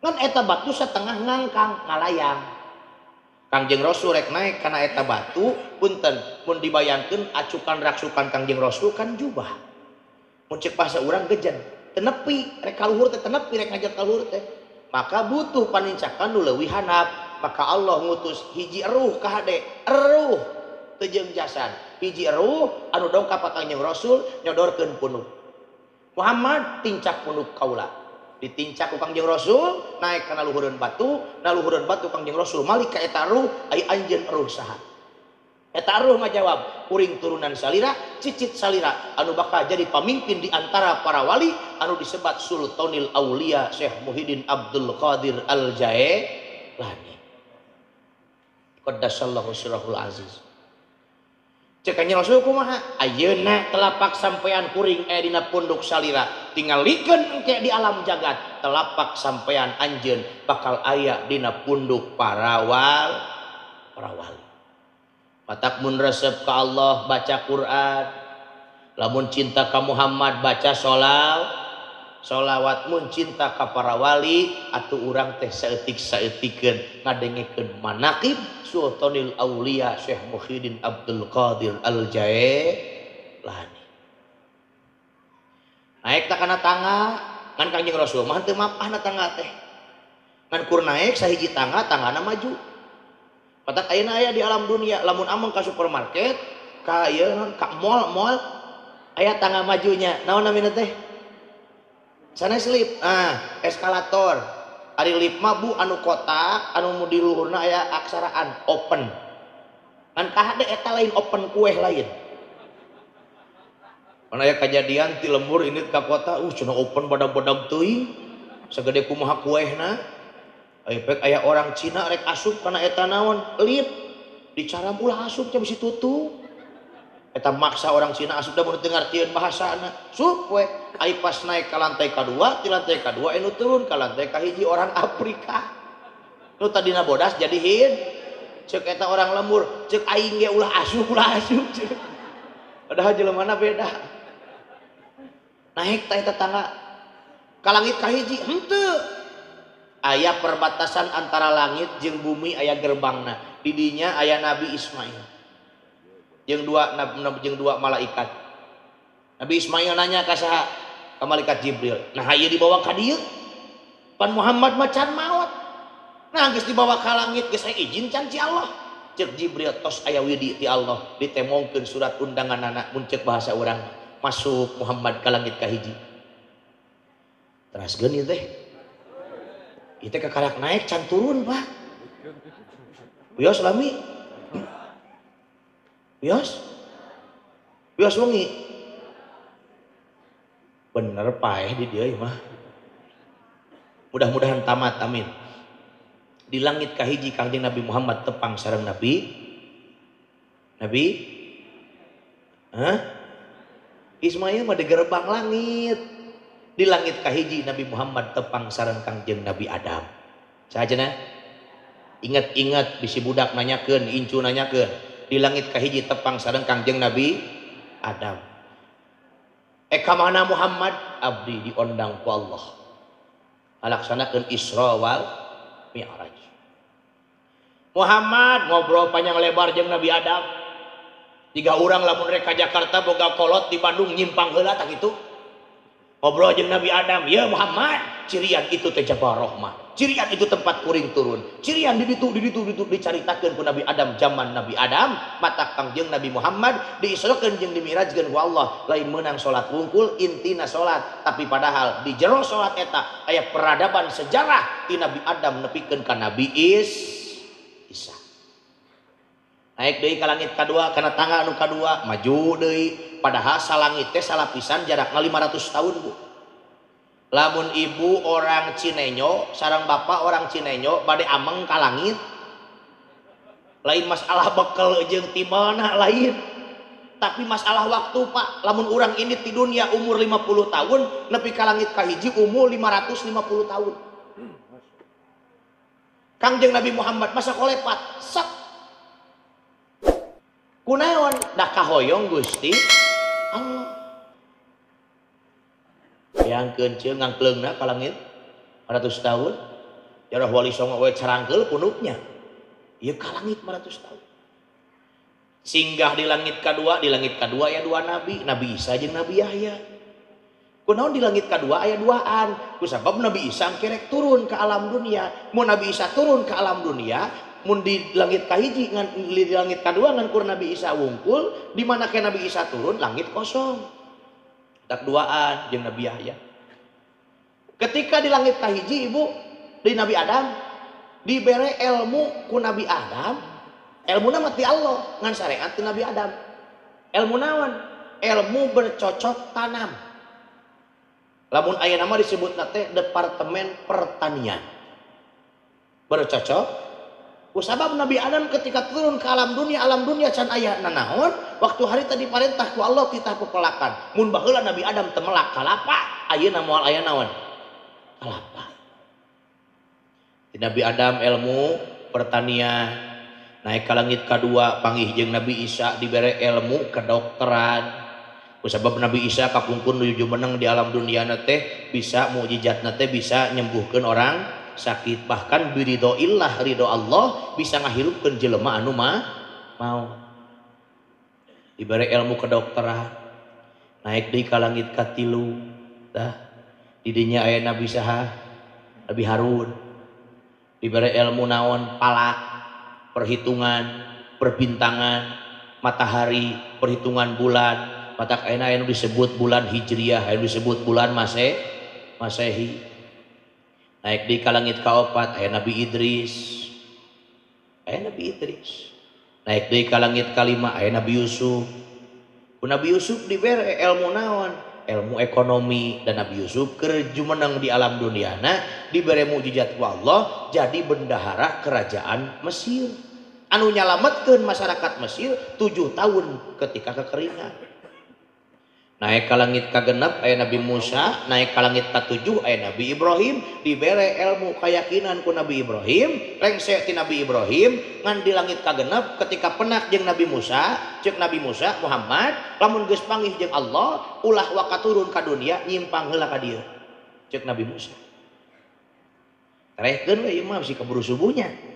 Ngan eta batu setengah ngangkang, ngalayang. Kangjeng Rasul rek naik kana eta batu, punten mun dibayangkeun acukan raksukan Kangjeng Rasul kan jubah. Mun ceuk bahasa urang gejen, teu nepi rek ka luhur teh, teu nepi rek ngajar ka luhur teh. Maka butuh panincakan nu leuwih handap. Maka Allah ngutus hiji eruh ka hade, eruh teu jeung jasad. Hiji eruh anu dongkap ka Kangjeng Rasul nyodorkeun punuk. Muhammad tincak punuk kaula. Ditincak ku Kangjeng Rasul naik kana luhureun batu, na luhureun batu Kangjeng Rasul malik ka eta ruh, ai anjeun ruh saha? Eta ruh ngajawab, kuring turunan salira, cicit salira anu bakal jadi pamimpin di antara para wali anu disebat Sultanil Aulia Syekh Muhyiddin Abdul Qadir Al-Jailani. Qaddasallahu sirrahul aziz. Cek Kanjeng Rasul kumaha? Ayeuna telapak sampean kuring aya dina punduk salira, tingalikeun engke di alam jagat, telapak sampean anjeun bakal aya dina punduk para wali. Matak mun resep ka Allah baca Quran, lamun cinta ka Muhammad baca sholawat, mun cinta ka para wali atuh urang teh saeutik-saeutikeun ngadengekeun manaqib Sultanil Aulia Syekh Muhyiddin Abdul Qadir Al-Jailani. Naik tak kana tangga, ngan Kangjeng Rasul mah teu mapahna tangga teh. Ngan kur naik sahiji tangga, tanggana maju. Patak ayeuna aya di alam dunia, lamun ameng ka supermarket, ka ieu naon ka mall-mall aya tangga majunya. Naon namina teh? Sanes lift, ah eskalator. Ari lift mah bu anu kotak, anu di luhurna aya aksaraan open. Ngan kahade eta lain open kueh lain. Mana aya kajadian ti lembur ini ka kota, cenah open badag-badag teuing. Sagede kumaha kuehna. Aya pek aya orang Cina rek asup kana eta naon? Lift. Dicaram ulah asup nya bisi tutup. Eta maksa orang Cina asup da mun teu ngartieun bahasana. Sup we. Ai pas naik ka lantai kadua, ti lantai kadua anu turun ka lantai kahiji orang Afrika. Nu tadina bodas jadi hin. Ceuk eta orang lembur, ceuk aing ge ulah asup ceuk. Padahal jelemana beda. Naik ta eta tangga ka langit kahiji henteu. Aya perbatasan antara langit jeung bumi aya gerbangna. Di dinya aya Nabi Ismail. Jeung dua malaikat. Nabi Ismail nanya ka saha? Ka malaikat Jibril. Nah ieu dibawa ka dieu. Pan Muhammad mah can maot. Nah geus dibawa ka langit geus aya izin can ci Allah. Ceuk Jibril tos aya widi ti Allah ditemongkeun surat undanganana mun ceuk bahasa urang masuk Muhammad ka langit kahiji. Teraskeun ieu teh. Ieu teh kakarak naik can turun, Pak. Wios lami? Wios? Wios wengi? Bener paeh di dieu mah. Mudah-mudahan tamat, amin. Di langit kahiji Kangjeng Nabi Muhammad tepang sareng Nabi Nabi? Hah? Ismail mah di gerbang langit. Di langit kahiji Nabi Muhammad tepang sareng Kangjeng Nabi Adam. Saha cenah? Ingat-ingat bisi budak nanyakeun, incu nanyakeun. Di langit kahiji tepang sareng Kangjeng Nabi Adam. Ka mana Muhammad? Abdi diondang ku Allah. Ngalaksanakeun Isra wal Mi'raj. Muhammad ngobrol panjang lebar jeung Nabi Adam. Tiga orang lamun rek ka Jakarta boga kolot di Bandung nyimpang heula tak kitu. Ngobrol jeung Nabi Adam, "Ya Muhammad, cirian itu teh Jabal Rahmah. Cirian itu tempat kuring turun. Cirian di ditu di ditu di ditu dicaritakeun ku Nabi Adam zaman Nabi Adam, mata Kangjeng Nabi Muhammad diisrokeun jeung dimirajkeun ku Allah. Lain meunang salat wungkul intina salat, tapi padahal di jero salat eta aya peradaban sejarah ti Nabi Adam nepikeun ka Nabi Isa. Naik deui ka langit kadua kana tangga anu kadua maju deui, padahal salangit teh salapisan jarakna 500 tahun Bu. Lamun ibu orang Cinenyo sareng bapak orang Cinenyo bade ameng ka langit, lain masalah bekel jeung ti mana lain, tapi masalah waktu Pak. Lamun urang ini di dunia umur 50 tahun nepi ka langit kahiji umur 550 tahun. Kangjeng Nabi Muhammad masa kolepat sak kunaon dah kahoyong Gusti Allah. Bayangkeun ceung ngangkleungna ka langit 500 tahun, jarah wali songo we carangkeul punuknya. Ieu ka langit 500 tahun. Singgah di langit kadua, di langit kadua aya dua nabi, Nabi Isa jeung Nabi Yahya. Kunaon di langit kadua aya duaan? Kusabab Nabi Isa kerek turun ke alam dunia. Mun Nabi Isa turun ke alam dunia, mun di langit kahiji ngan di langit kadua ngan kur Nabi Isa wungkul, di mana ke Nabi Isa turun langit kosong. Tak duaan jeung Nabi Yahya. Ketika di langit kahiji ibu di Nabi Adam dibere ilmu ku Nabi Adam, ilmuna mah ti Allah ngan syariat ti Nabi Adam. Ilmu naon? Ilmu bercocok tanam. Lamun aya nama disebutna teh Departemen Pertanian. Bercocok. Kusabab Nabi Adam ketika turun ke alam dunia can aya nanaon, waktu hari tadi parentah ku Allah titah pepelakan. Mun baheula Nabi Adam teu melak kalapa, ayeuna moal aya naon? Kalapa. Di Nabi Adam ilmu pertanian, naik ka langit kadua panggih jeung Nabi Isa dibere ilmu kedokteran. Kusabab Nabi Isa kapungkur nuju jumeneng di alam dunia teh bisa mukjizatna teh bisa nyembuhkeun orang sakit, bahkan biridhoillah ridho Allah bisa ngahirupkeun jelema anu mah mau. Dibere ilmu kedokteran, naik deui ka langit katilu, dah didinya aya Nabi saha? Nabi Harun. Dibere ilmu naon? Palak, perhitungan, perbintangan, matahari, perhitungan bulan. Matak ayeuna anu disebut bulan Hijriah, anu disebut bulan Masehi. Naik di ka langit kaopat aya Nabi Idris. Aya Nabi Idris. Naik deui ka langit kalima aya Nabi Yusuf. Ku Nabi Yusuf dibere ilmu naon? Ilmu ekonomi, dan Nabi Yusuf keur jumeneng di alam duniana dibere mukjizat ku Allah jadi bendahara kerajaan Mesir. Anu nyalametkeun masyarakat Mesir 7 tahun ketika kekeringan. Naik ka langit kagenep aya Nabi Musa, naik ka langit katujuh aya Nabi Ibrahim, dibere ilmu keyakinan ku Nabi Ibrahim, rengse ti Nabi Ibrahim, ngan di langit kagenep ketika penak jeung Nabi Musa, ceuk Nabi Musa Muhammad, lamun geus panggih jeung Allah, ulah waka turun ka dunia nyimpang heula ka dieu. Ceuk Nabi Musa. Terehkeun we ieu mah bisi keburu subuhnya.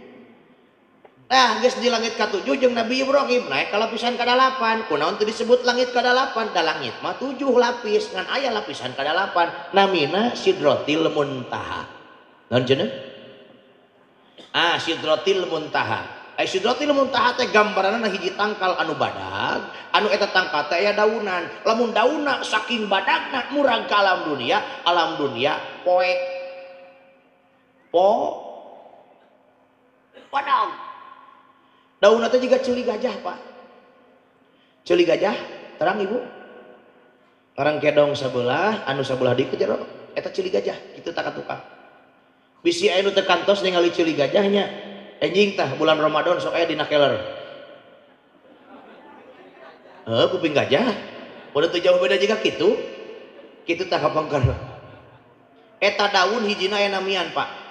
Nah, geus di langit katujuh jeung Nabi Ibrahim naik ka lapisan ka-8. Kunaon teu disebut langit ka-8? Da langit mah 7 lapis, ngan aya lapisan ka-8. Namina Sidratil Muntaha. Naon cenah? Ah, Sidratil Muntaha. Ai Sidratil Muntaha teh gambaranna hiji tangkal anu badag, anu eta tangkal teh aya daunan. Lamun daunna saking badagna murag ka alam dunia poek. Wadang. Daunna teh jiga ceuli gajah, Pak. Ceuli gajah, terang Ibu. Ngarang kedong sabelah, anu sabelah deui ke jero, eta ceuli gajah, kitu tah ka tukang. Bisi aya nu teu kantos ningali ceuli gajahnya. Enjing tah bulan Ramadan sok aya dina keler. Heuh, kuping gajah. Udah teu jauh beda jiga kitu. Kitu tah kapangker. Eta daun hijina aya namian, Pak.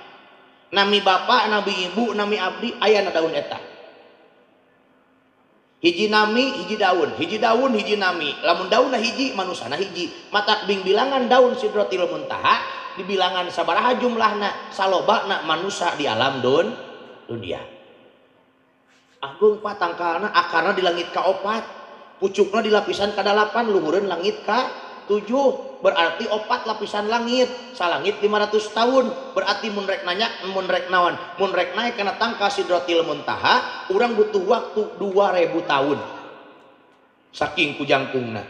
Nami bapak, nami ibu, nami abdi aya na daun eta. Hiji nami, hiji daun, hiji daun, hiji nami. Lamun daunna hiji, manusana hiji. Matak bing bilangan daun Sidratil Muntaha dibilangan sabaraha jumlahna, salobana manusa di alam dunia. Agung Pak tangkalna akarna di langit ka 4, pucukna di lapisan ka 8, luhureun langit ka 7. Berarti 4 lapisan langit, salangit 500 tahun. Berarti mun rek nanya, mun rek naon, mun rek naik kana tangkal Sidratil Muntaha, urang butuh waktu 2000 tahun. Saking kujangkungna.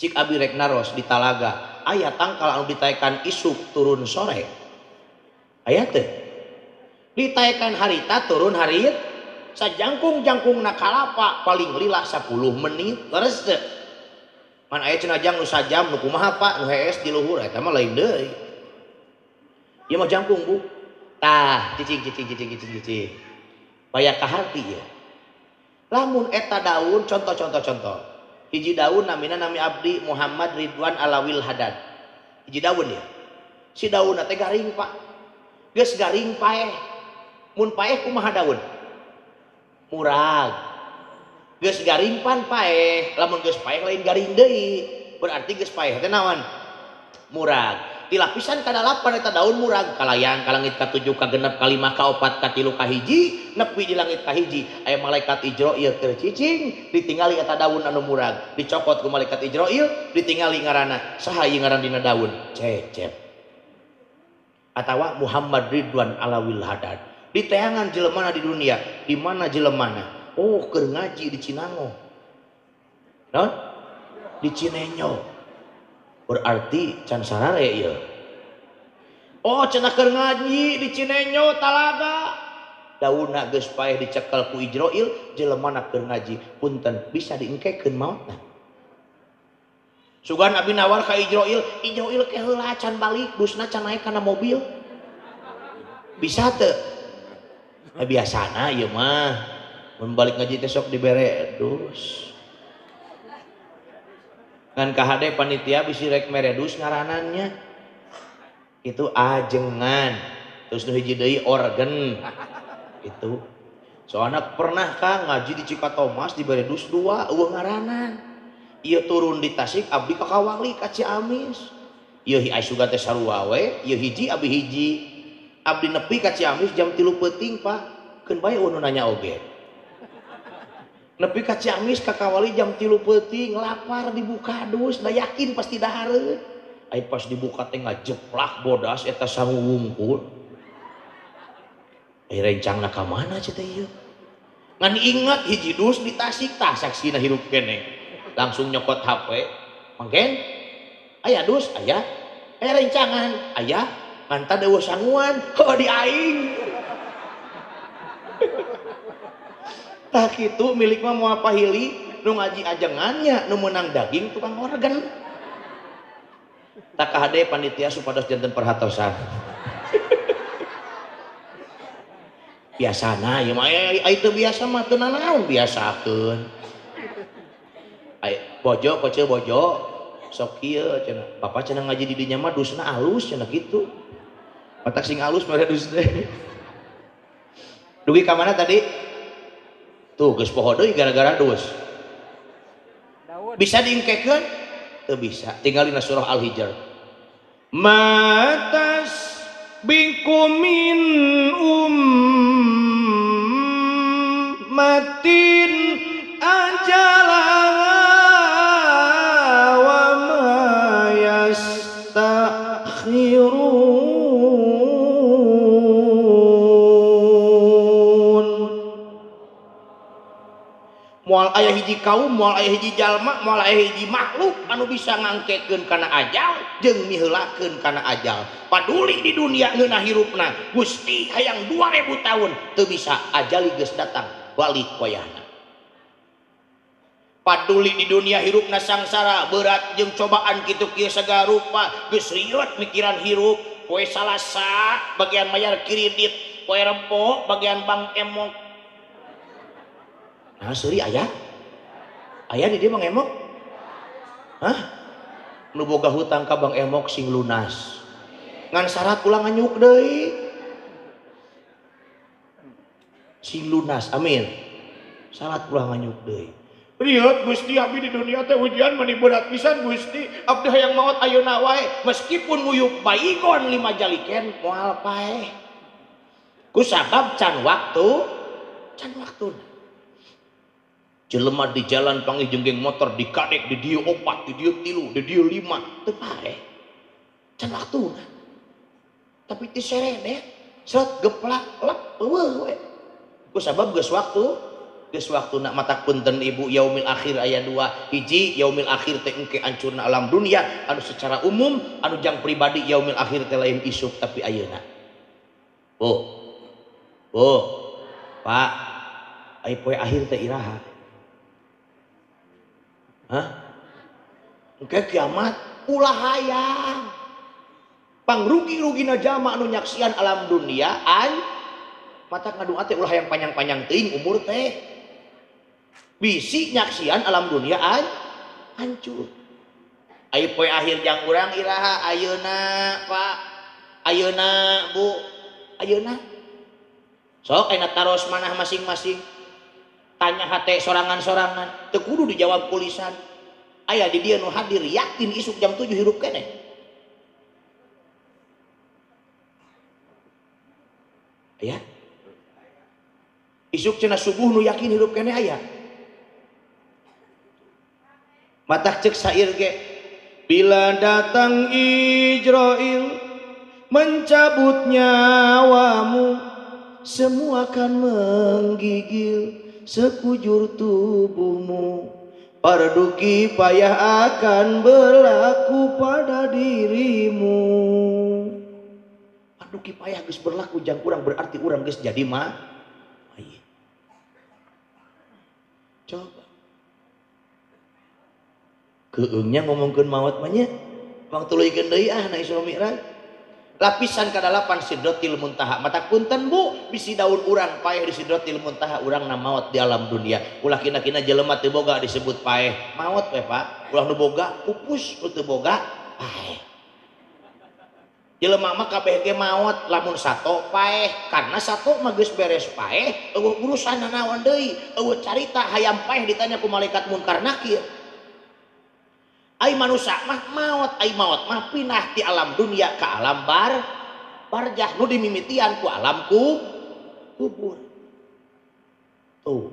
Cik abi rek naros di talaga, aya tangkal anu ditaekan isuk turun sore. Aya teu? Ditaekan harita turun harit, sajangkung-jangkungna kalapa paling lila 10 menit, leres teu? Man aya cenah jang nu sajam nu kumaha Pak nu hees di luhur eta mah lain deui. Ieu mah jangkung Bu. Tah cicing cicing cicing cicing cicing. Baya ka harti ieu. Lamun eta daun contoh-contoh contoh. Hiji daun namina nami abdi Muhammad Ridwan Alawil Hadad. Hiji daun ya. Si daunna teh garing Pak. Geus garing paeh. Mun paeh kumaha daun? Murag. Geus garing pan paeh, lamun geus paeh lain garing deui. Berarti geus paeh teh naon? Murag. Di lapisan ka-8 eta daun murag kalayang ka langit ka-7 ka-6 ka-5 ka-4 ka-3 ka-1 nepi di langit ka-1 aya malaikat Ijroil keur cicing ditingali eta daun anu murag dicokot ku malaikat Ijroil ditingali ngaranna saha ieu ngaran dina daun? Cecep atawa Muhammad Ridwan Alawil Hadad. Diteangan jelemana di dunia, di mana jelemana? Oh, keur ngaji di Cinango. Naon? Di Cinenyo. Berarti can sarare ieu. Oh, cenah keur ngaji di Cinenyo talaga. Daunna geus paeh dicekel ku Ijroil, jelemana keur ngaji. Punten bisa diengkekeun maotna. Sugan abi nawar ka Ijroil, Ijroil ke heula can balik, dusna can naik kana mobil. Bisa teu? Biasana ieu mah. Mun balik ngaji teh sok dibere dus. Ngan kahade panitia bisi rek mere dus ngaranannya. Itu ajengan. Terus nu hiji deui organ. Itu. Soalna pernah Kang ngaji di Cikatomas dibere dus 2 eueuh ngaranan. Ieu turun di Tasik abdi ka Kawali ka Ciamis. Ieu hi asuga teh sarua we, ieu hiji abdi hiji. Abdi nepi ka Ciamis jam 3 peuting Pak. Keun bae eueuh nu nanya oge. Nepi ka Ciamis ka Kawali jam 3 peuting lapar dibuka dus da yakin pasti dahareun. Ai pas dibuka teh ngajeplak bodas eta sangu wungkul. Ai rencangna ka mana cenah ieu? Ngan ingat hiji dus di Tasik tah saksina hirup keneh. Langsung nyokot HP. Mangken aya dus aya. Aya rencangan aya ngan tadi eueuh sanguan heuh di aing. Tah kitu milik mah moal pahili nu ngaji ajengannya nu meunang daging tukang organ. Tak kahade panitia supados janten perhatosan. Biasana ieu mah ai teu biasa mah teu nanaon biasakeun. Ai bojo koceu bojo sok kieu cenah. Bapak cenah ngaji di dinya mah dusna alus cenah kitu. Matak sing alus mere dus teh. Dugi ka mana tadi? Tuh geus poho deui gara-gara dus. Bisa diengkekeun? Teu bisa. Tinggal dina surah Al-Hijr. Matas bikum min ummatin ajalaha wa ma yastakhirun. Moal aya hiji kaum, moal aya hiji jalma, moal aya hiji makhluk anu bisa ngangkekeun kana ajal jeung miheulakeun kana ajal. Paduli di dunia ngeunah hirupna, Gusti hayang 2000 tahun teu bisa ajali geus datang balik wayahna. Paduli di dunia hirupna sangsara berat jeung cobaan kitu kieu sagala rupa, geus rieut mikiran hirup, poe Salasa bagian mayar kredit, poe Rebo bagian bank emok. Nah, suri aya? Aya di dia Bang Emok? Hah? Nu boga hutang ka Bang Emok sing lunas. Ngan syarat ulah nganyuk deui. Sing lunas, amin. Syarat ulah nganyuk deui. Rieut Gusti abdi di dunia teh ujian meni berat pisan Gusti. Abdi hayang maot ayeuna wae meskipun nguyup baygon 5 jaliken moal paeh. Ku sabab can waktu, can waktuna. Jelema di jalan panggih jeung geng motor dikadek di dieu 4, di dieu 3, di dieu 5, teu paeh. Can waktuna. Tapi ti seredet, seret geplak lep eueuh we. Ku sabab geus waktu, geus waktuna mata punten ibu yaumil akhir aya 2. Hiji yaumil akhir teh engke ancurna alam dunia anu secara umum anu jang pribadi yaumil akhir teh lain isuk tapi ayeuna. Bu. Bu. Pak, aya poe akhir teh iraha? Hah? Engke kiamat ulah hayang. Pangrugi-rugina jalma anu nyaksian alam dunia an mata ngadua teh ulah hayang panjang-panjang teuing umur teh. Bisi nyaksian alam dunia an hancur. Ayo poe akhir jang urang iraha ayeuna Pak. Ayeuna Bu. Ayeuna. Sok ayeuna taros manah masing-masing. Tanya hate sorangan-sorangan, teu kudu dijawab ku lisan. Aya di dieu nu hadir yakin isuk jam 7 hirup keneh. Aya? Isuk cenah subuh nu yakin hirup keneh aya. Matak ceuk sair ge, bila datang Ijrail mencabut nyawamu, semua akan menggigil sekujur tubuhmu. Fardu kifayah akan berlaku pada dirimu. Fardu kifayah geus berlaku jang urang berarti urang geus jadi mah. Coba. Keungnya ngomongkeun maot mah nya. Pang tuluykeun deui ah na Isra Mi'raj. Lapisan kadalapan Sidratil Muntaha. Mata punten Bu, bisi daun urang paeh di Sidratil Muntaha urang na maot di alam dunia. Ulah kina-kina jelema teu boga disebut paeh. Maot we Pak. Ulah nu boga pupus, nu teu boga paeh. Jelema mah kabeh ge maot lamun sato paeh, karena sato mah geus beres paeh, eueuh urusan nanaon deui, eueuh carita hayam paeh ditanya ku malaikat munkar nakir. Ai manusia mah maot, ai maot mah pindah di alam dunia ke alam barjah nu dimimitian ku alam kubur. Tuh.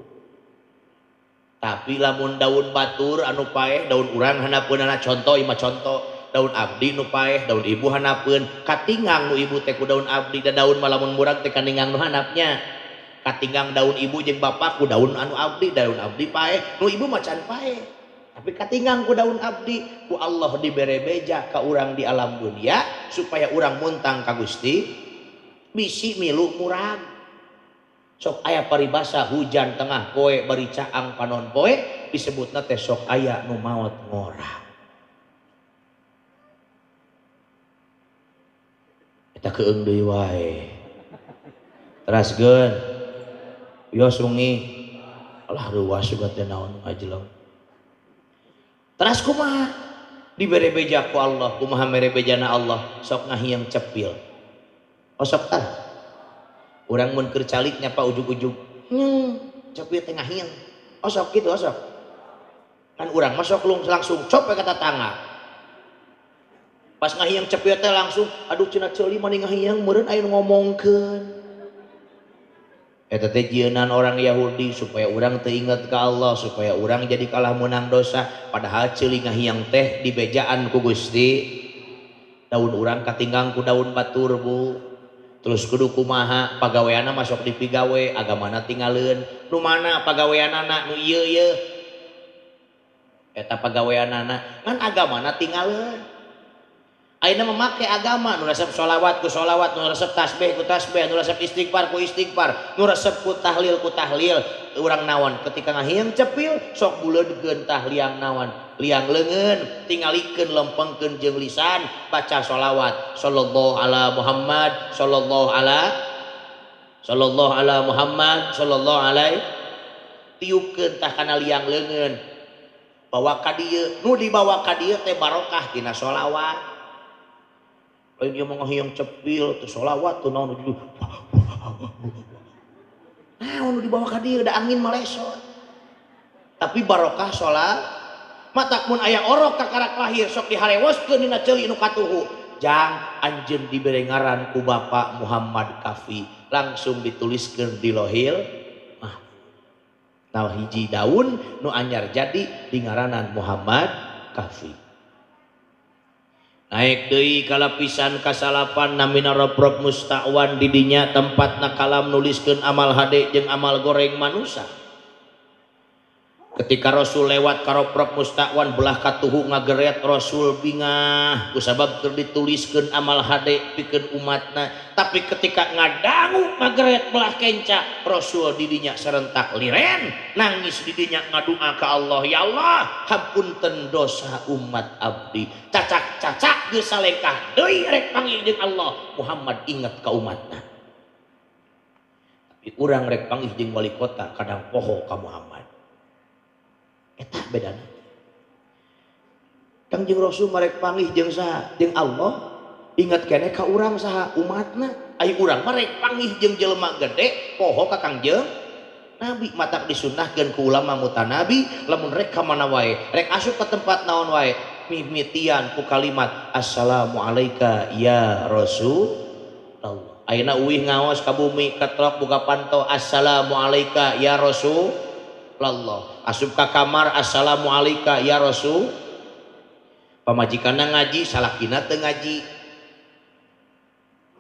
Tapi lamun daun batur anu paeh, daun urang handapeunana contoh ieu mah contoh, daun abdi nu paeh, daun ibu handapeun, katingang nu ibu teh ku daun abdi da daun mah lamun murag teh kaningang nu handapnya. Katingang daun ibu jeung bapak ku daun anu abdi, daun abdi paeh, nu ibu mah can paeh. Tapi katingang ku daun abdi, ku Allah dibere beja ka urang di alam dunia supaya urang muntang ka Gusti bisi milu murag. Sok aya paribasa hujan tengah poe bari caang panon poe disebutna teh sok aya nu maot ngora. Eta keung deui wae. Teraskeun. Yo sungi. Alah reuas juga teh naon ngajeleng. Teras kumaha dibere beja ku Allah, kumaha mere bejana Allah, sok ngahiang cepil. Oh sok tah. Urang mun keur calik nyapa ujug-ujug, cepil teh ngahiang. Oh sok kitu osok. Kan urang mah sok langsung cop we ka tatangga. Pas ngahiang cepil teh langsung aduh cenah ceuli mani ngahiang meureun aya nu ngomongkeun. Eta teh jieunan orang Yahudi supaya urang teu inget ka Allah, supaya urang jadi kalah meunang dosa. Padahal ceuli ngahiang teh dibejaan ku Gusti. Daun urang katinggang ku daun batur Bu. Terus kudu kumaha pagaweanna masuk di pigawe agamana tinggaleun. Nu mana pagaweanana nu ieu ieu. Eta pagaweanana ngan agamana tinggaleun. Ayeuna memake agama nu resep sholawat ku sholawat, nu resep tasbih ku tasbih, nu resep istighfar ku istighfar, nu resep ku tahlil ku tahlil. Urang naon ketika ngahiang cepil sok buleudkeun tah liang naon, liang leungeun tingalikeun lempengkeun jeung lisan baca sholawat sallallahu ala Muhammad sallallahu ala Muhammad sallallahu alaihi, tiupkeun tah kana liang leungeun bawa ka dieu, nu dibawa ka dieu teh barokah tina sholawat. Lain ieu mah ngahiang cepil teh sholawat teu naon nu naon nu dibawa ka dieu da angin malesot. Tapi barokah sholat. Matak mun aya orok kakarak lahir sok diharewoskeun dina ceuli nu katuhu. Jang anjeun dibere ngaran ku Bapak Muhammad Kafi, langsung dituliskeun di Lohil Mahfuz. Nah hiji daun nu anyar jadi di ngaranan Muhammad Kafi. Naik deui ka lapisan kasalapan namina Rob-rob Mustawan didinya tempatna kalam nuliskeun amal hade jeung amal goreng manusa. Ketika Rasul lewat ka Rob-rob Mustawan belah katuhu ngageret Rasul bingah kusabab keur dituliskeun amal hade pikeun umatna. Tapi ketika ngadangu ngageret belah kenca Rasul didinya serentak liren nangis didinya ngadua ka Allah, ya Allah hapunten dosa umat abdi. Cacak-cacak geus salengkah deui rek panggih jeung Allah, Muhammad inget ka umatna. Tapi urang rek panggih jeung wali kota kadang poho ka Muhammad. Eta bedana. Kangjeng Rasul marek panggih jeung saha? Jeung Allah. Ingat keneh ka urang saha? Umatna. Ai urang marek panggih jeung jelema gede poho ka Kangjeng Nabi. Matak disunnahkeun ku ulama mutanabi lamun rek ka mana wae, rek asup ka tempat naon wae, mimitian ku kalimat assalamualaika ya Rasulullah. Ayeuna uih ngaos ka bumi ketrok buka panto assalamualaika ya Rasulullah. Asup ka kamar assalamualaika ya Rasul. Pamajikanna ngaji salakina teu ngaji.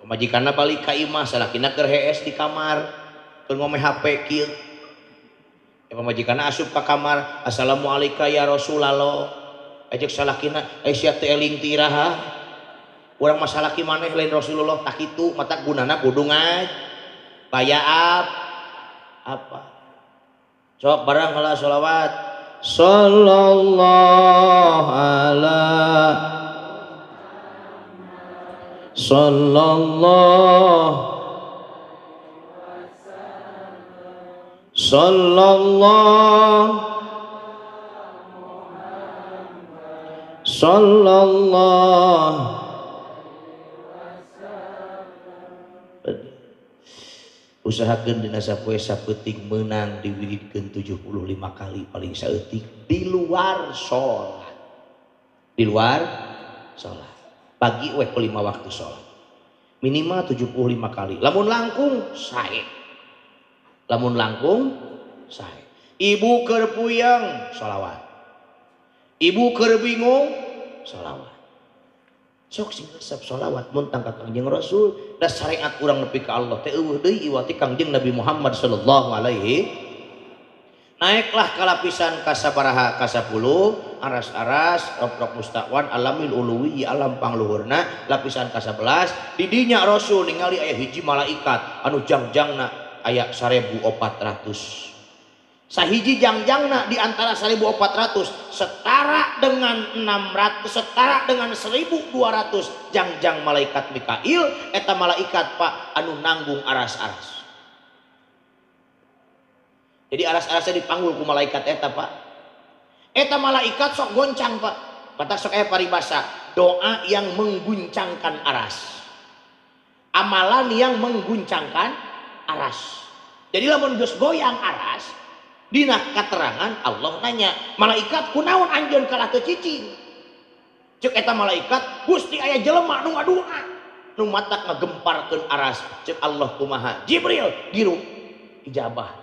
Pamajikanna balik ka imah salakina keur hees di kamar keur ngome HP kieu. Ya pamajikanna asup ka kamar assalamualaika ya Rasulullah. Ajek salakina eh sia teu eling ti iraha. Urang mah salaki maneh lain Rasulullah tak kitu mata gunana kudu ngaji. Baya apa? Sok barang heula sholawat sallallahu ala sallallahu sallallahu sallallahu. Usahakeun dina sapoe sapeuting meunang diwiridkeun 75 kali paling saeutik di luar salat. Di luar salat. Pagi we 5 waktu salat. Minimal 75 kali. Lamun langkung sae. Lamun langkung sae. Ibu keur puyeng sholawat. Ibu keur bingung sholawat. Sok sing resep sholawat mun tang ka Kangjeng Rasul da syariat urang nepi ka Allah teh eueuh deui iwati Kangjeng Nabi Muhammad sallallahu alaihi. Naiklah ka lapisan kasabaraha ka-10 aras-aras Rob-rob Mustawan alamil uluwi alam pangluhurna lapisan ka-11 didinya Rasul ningali aya hiji malaikat anu jangjangna aya 1400. Sahiji jangjangna di antara 1400 setara dengan 600 setara dengan 1200 jangjang malaikat Mikail eta malaikat Pak anu nanggung aras-aras. Jadi aras-arasnya dipanggul ku malaikat eta Pak. Eta malaikat sok goncang Pak. Batak sok aya paribasa doa yang mengguncangkan aras. Amalan yang mengguncangkan aras. Jadi lamun geus goyang aras dina katerangan Allah nanya, malaikat kunaon anjeun kalah teu cicing? Ceuk eta malaikat, Gusti aya jelema nu ngadua, nu matak ngagemparkeun aras. Ceuk Allah kumaha? Jibril giru ijabah.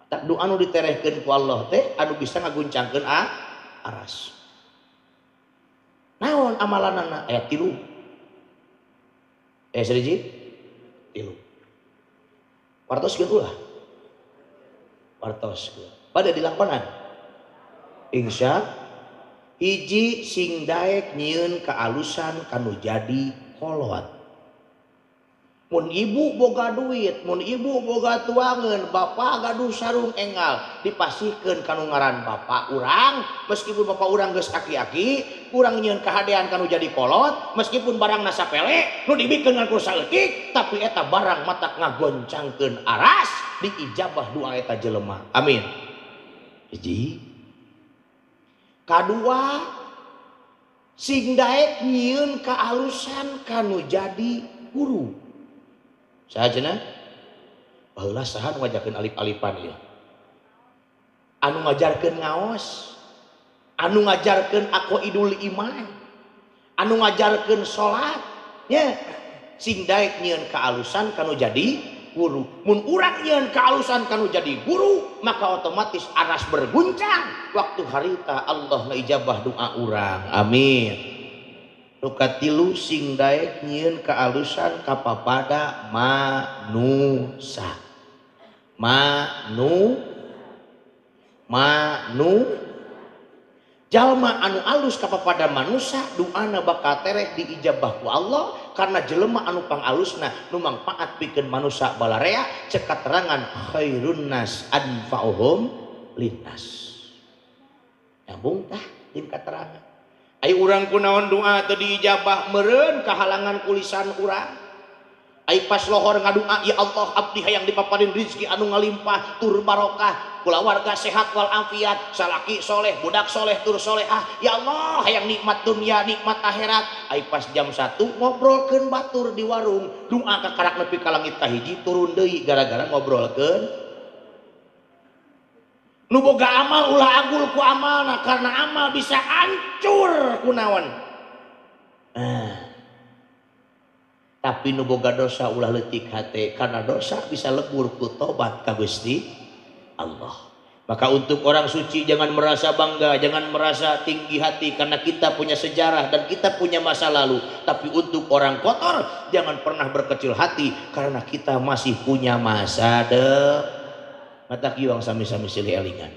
Matak doa nu diterehkeun ku Allah teh anu bisa ngaguncangkeun aras. Naon amalanana? Aya 3. Sriji? Tilu. Wartoskeun ulah. Wartoskeun. Pada dilakonan. Insya hiji sing daek nyieun kaalusan kanu jadi kolot. Mun ibu boga duit, mun ibu boga tuangan, bapak gaduh sarung enggal, dipasihkeun kanu ngaran bapak urang, meskipun bapak urang geus aki-aki, urang nyieun kahadean kanu jadi kolot, meskipun barangna sapele, nu dibikeun ngan ku saeutik, tapi eta barang matak ngagoncangkeun aras, diijabah doa eta jelema. Amin. Hiji. Kadua, sing daek nyieun kaalusan kanu jadi guru. Saha cenah? Baheula saha nu ngajarkeun alif-alifan ieu? Anu ngajarkeun ngaos, anu ngajarkeun aqaidul iman, anu ngajarkeun salat, nya. Sing daek nyieun kaalusan kanu jadi guru. Mun urang nyieun kaalusan kanu jadi guru, maka otomatis aras berguncang waktu harita Allah ngaijabah doa urang. Amin. Nu katilu sing daek nyieun kaalusan kapapada manusa. Manu manu jalma anu alus kapapada manusa doana bakal tereh diijabah ku Allah karena jelema anu pangalusna nu mangpaat pikeun manusa balarea cek katerangan khairun nas anfa'uhum linnas. Nyambung tah jeung katerangan. Ai urang kunaon doa teu diijabah meureun kahalangan kulisan urang. Ai pas lohor ngadua ya Allah abdi hayang dipaparin rezeki anu ngalimpah tur barokah, kulawarga sehat wal afiat, salaki soleh, budak soleh tur solehah. Ya Allah hayang nikmat dunia, nikmat akhirat. Ai pas jam 1 ngobrolkeun batur di warung, doa kakarak nepi ka langit kahiji turun deui gara-gara ngobrolkeun. Nu boga amal ulah agul ku amalna karena amal bisa hancur kunaon. Tapi nu boga dosa ulah leutik hate karena dosa bisa lebur ku tobat ka Gusti Allah. Maka untuk orang suci jangan merasa bangga, jangan merasa tinggi hati karena kita punya sejarah dan kita punya masa lalu. Tapi untuk orang kotor jangan pernah berkecil hati karena kita masih punya masa depan. Mata kiwang sami-sami silih elingan.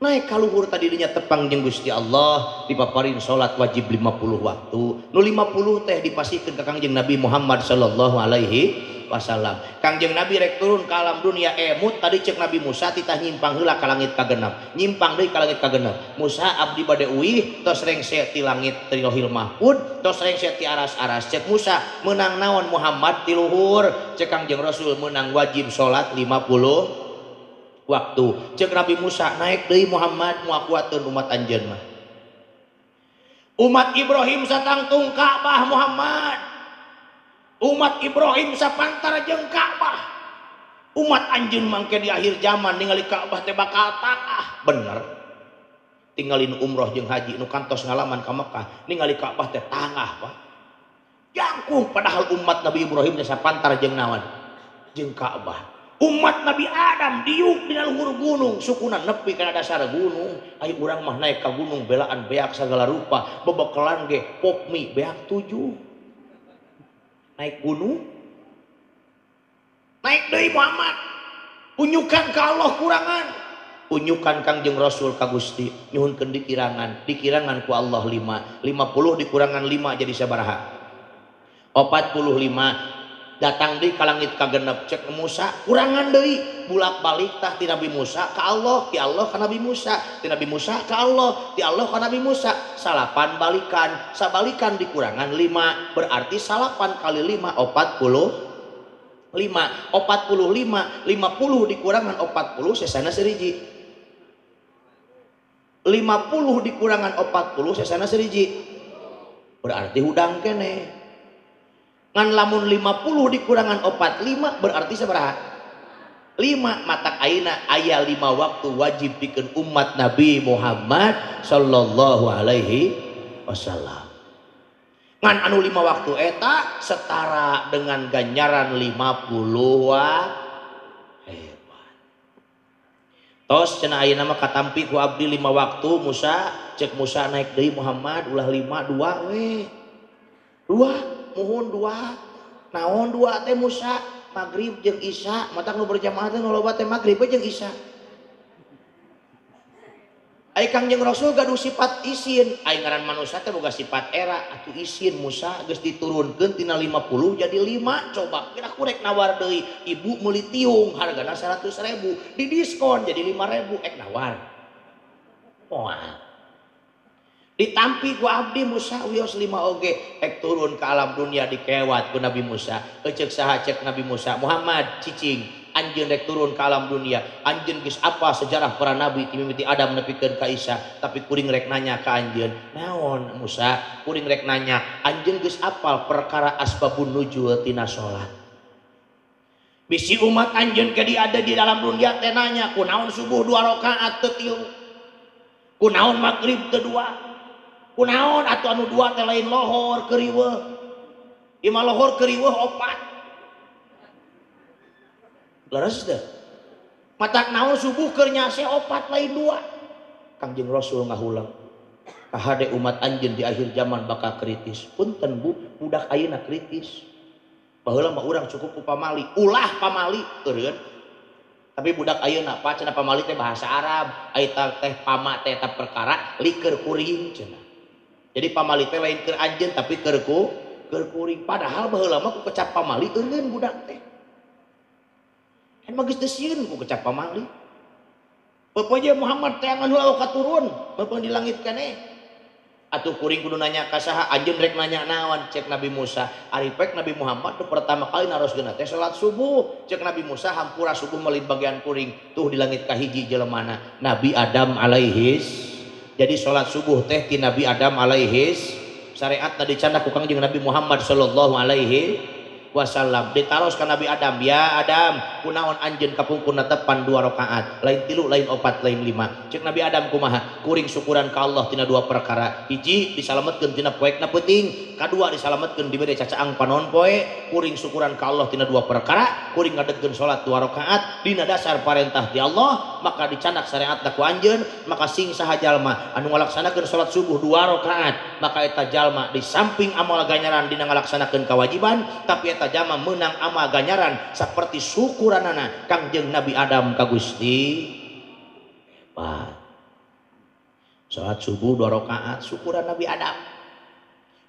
Naik kaluhur tadi dinya tepang jeung Gusti Allah dipaparin salat wajib 50 waktu. Nu 50 teh dipasihkeun ka Kangjeng Nabi Muhammad sallallahu alaihi wasallam. Kangjeng Nabi rek turun ka alam dunia emut tadi cek Nabi Musa titah nyimpang heula ka langit kagenep. Nyimpang deui ka langit kagenep. Musa abdi bade uih tos rengse ti langit ti Lauhil Mahfud, tos rengse ti aras-aras. Cek Musa meunang naon Muhammad ti luhur? Cek Kangjeng Rasul meunang wajib salat 50 waktu. Cek Nabi Musa naik deui Muhammad muakuateun umat anjeun mah. Umat Ibrahim satangtung Ka'bah Muhammad. Umat Ibrahim sapantar jeung Ka'bah. Umat anjeun mangke di akhir zaman ningali Ka'bah teh bakal tangah. Bener. Tinggalin umroh jeung haji nu kantos ngalaman ka Mekah ningali Ka'bah teh tangah, Pak. Jangkung padahal umat Nabi Ibrahim teh sapantar jeung naon? Jeung Ka'bah. Umat Nabi Adam diuk dina luhur gunung, sukuna nepi kana dasar gunung. Ai urang mah naik ka gunung belaan beak sagala rupa, bebekelan ge pop mie beak 7. Naik gunung, naik deui Muhammad, unyukan ka Allah kurangan, unyukan Kangjeng Rasul ka Gusti, nyuhunkeun dikirangan, dikirangan ku Allah 5, 50 dikurangan 5 jadi sabaraha? 45. Datang deui ka langit kagenep cek Musa kurangan deui, bulak-balik tah ti Nabi Musa ka Allah, ti Allah ka Nabi Musa, ti Nabi Musa ka Allah, ti Allah ka Nabi Musa, salapan balikan, sabalikan dikurangan 5, berarti salapan kali 5 45, 45, 50 dikurangan 40 sesana seriji. 50 dikurangan 40 sesana seriji. Berarti hudang kene. Ngan lamun 50 dikurangan 45 berarti sabaraha? 5. Matak ayeuna aya 5 waktu wajib pikeun umat Nabi Muhammad sallallahu alaihi wasallam. Ngan anu 5 waktu eta setara dengan ganjaran 50 waktu. Hebat. Tos cenah ayeuna mah katampi ku abdi 5 waktu Musa, cek Musa naik deui Muhammad ulah 5 2 we. 2 mohon 2. Naon dua teh Musa? Maghrib jeung Isya. Matak nu berjamaah teh nu loba teh maghrib jeung Isya. Ai Kangjeng Rasul gaduh sifat isin. Ai ngaran manusia teh boga sifat era atuh isin Musa geus diturunkeun tina 50 jadi 5 coba kira kurek nawar deui ibu meuli tiung hargana 100.000 didiskon jadi 5.000 ek nawar. Moal. Ditampi ku abdi Musa wios 5 oge ek turun ke alam dunia dikewat ku Nabi Musa. Ceuk saha cek Nabi Musa Muhammad cicing anjeun rek turun ke alam dunia anjeun geus apa sejarah para nabi ti mimiti Adam nepikeun ka Isa tapi kuring rek nanya ka anjeun naon Musa kuring rek nanya anjeun geus apal perkara asbabun nuzul tina salat bisi umat anjeun ke ada di dalam dunia teh nanya kunaon subuh 2 rakaat teu tilu kunaon magrib teu 2 kunaon atuh anu 2 teh lain lohor keuriweuh imah lohor keuriweuh 4 leres deh matak naon subuh keur nyase 4 lain 2 Kangjeng Rasul ngahulang kahade umat anjeun di akhir zaman bakal kritis punten bu budak ayeuna kritis baheula mah urang cukup ku pamali ulah pamali eureun tapi budak ayeuna pa cenah pamali teh bahasa Arab ai teh pama teh eta perkara liker kuring cenah jadi pamali teh lain keur anjeun tapi keur ku keur kuring padahal baheula mah ku kecap pamali eureun budak teh emang geus teu sieun ku kecap pamali. Bapak Muhammad teh anu katurun, bapak di langit keneh. Atuh kuring kudu nanya ka saha, anjeun rek nanya naon cek Nabi Musa. Ari pek Nabi Muhammad nu pertama kali naroskeun teh salat subuh. Cek Nabi Musa hampura subuh meuli bagian kuring tuh di langit kahiji jelemana Nabi Adam alaihis. Jadi salat subuh teh ti Nabi Adam alaihis syariatna dicandak ku Kangjeng Nabi Muhammad sallallahu alaihi wasallam ditaros ka Nabi Adam ya Adam kunaon anjeun kapungkurna tepan 2 rakaat lain 3 lain 4 lain 5 cek Nabi Adam kumaha kuring syukuran ka Allah tina 2 perkara hiji disalametkeun tina poekna peuting kadua disalametkeun dibere cacaang panon poe kuring syukuran ka Allah tina 2 perkara kuring ngadegkeun salat 2 rakaat dina dasar parentah ti Allah maka dicandak syariatna ku anjeun maka sing saha jalma anu ngalaksanakeun salat subuh 2 rakaat maka eta jalma di samping amal ganjaran dina ngalaksanakeun kewajiban tapi eta jalma menang amal ganjaran seperti syukuranana Kangjeng Nabi Adam ka Gusti hebat. Salat subuh 2 rakaat syukuran Nabi Adam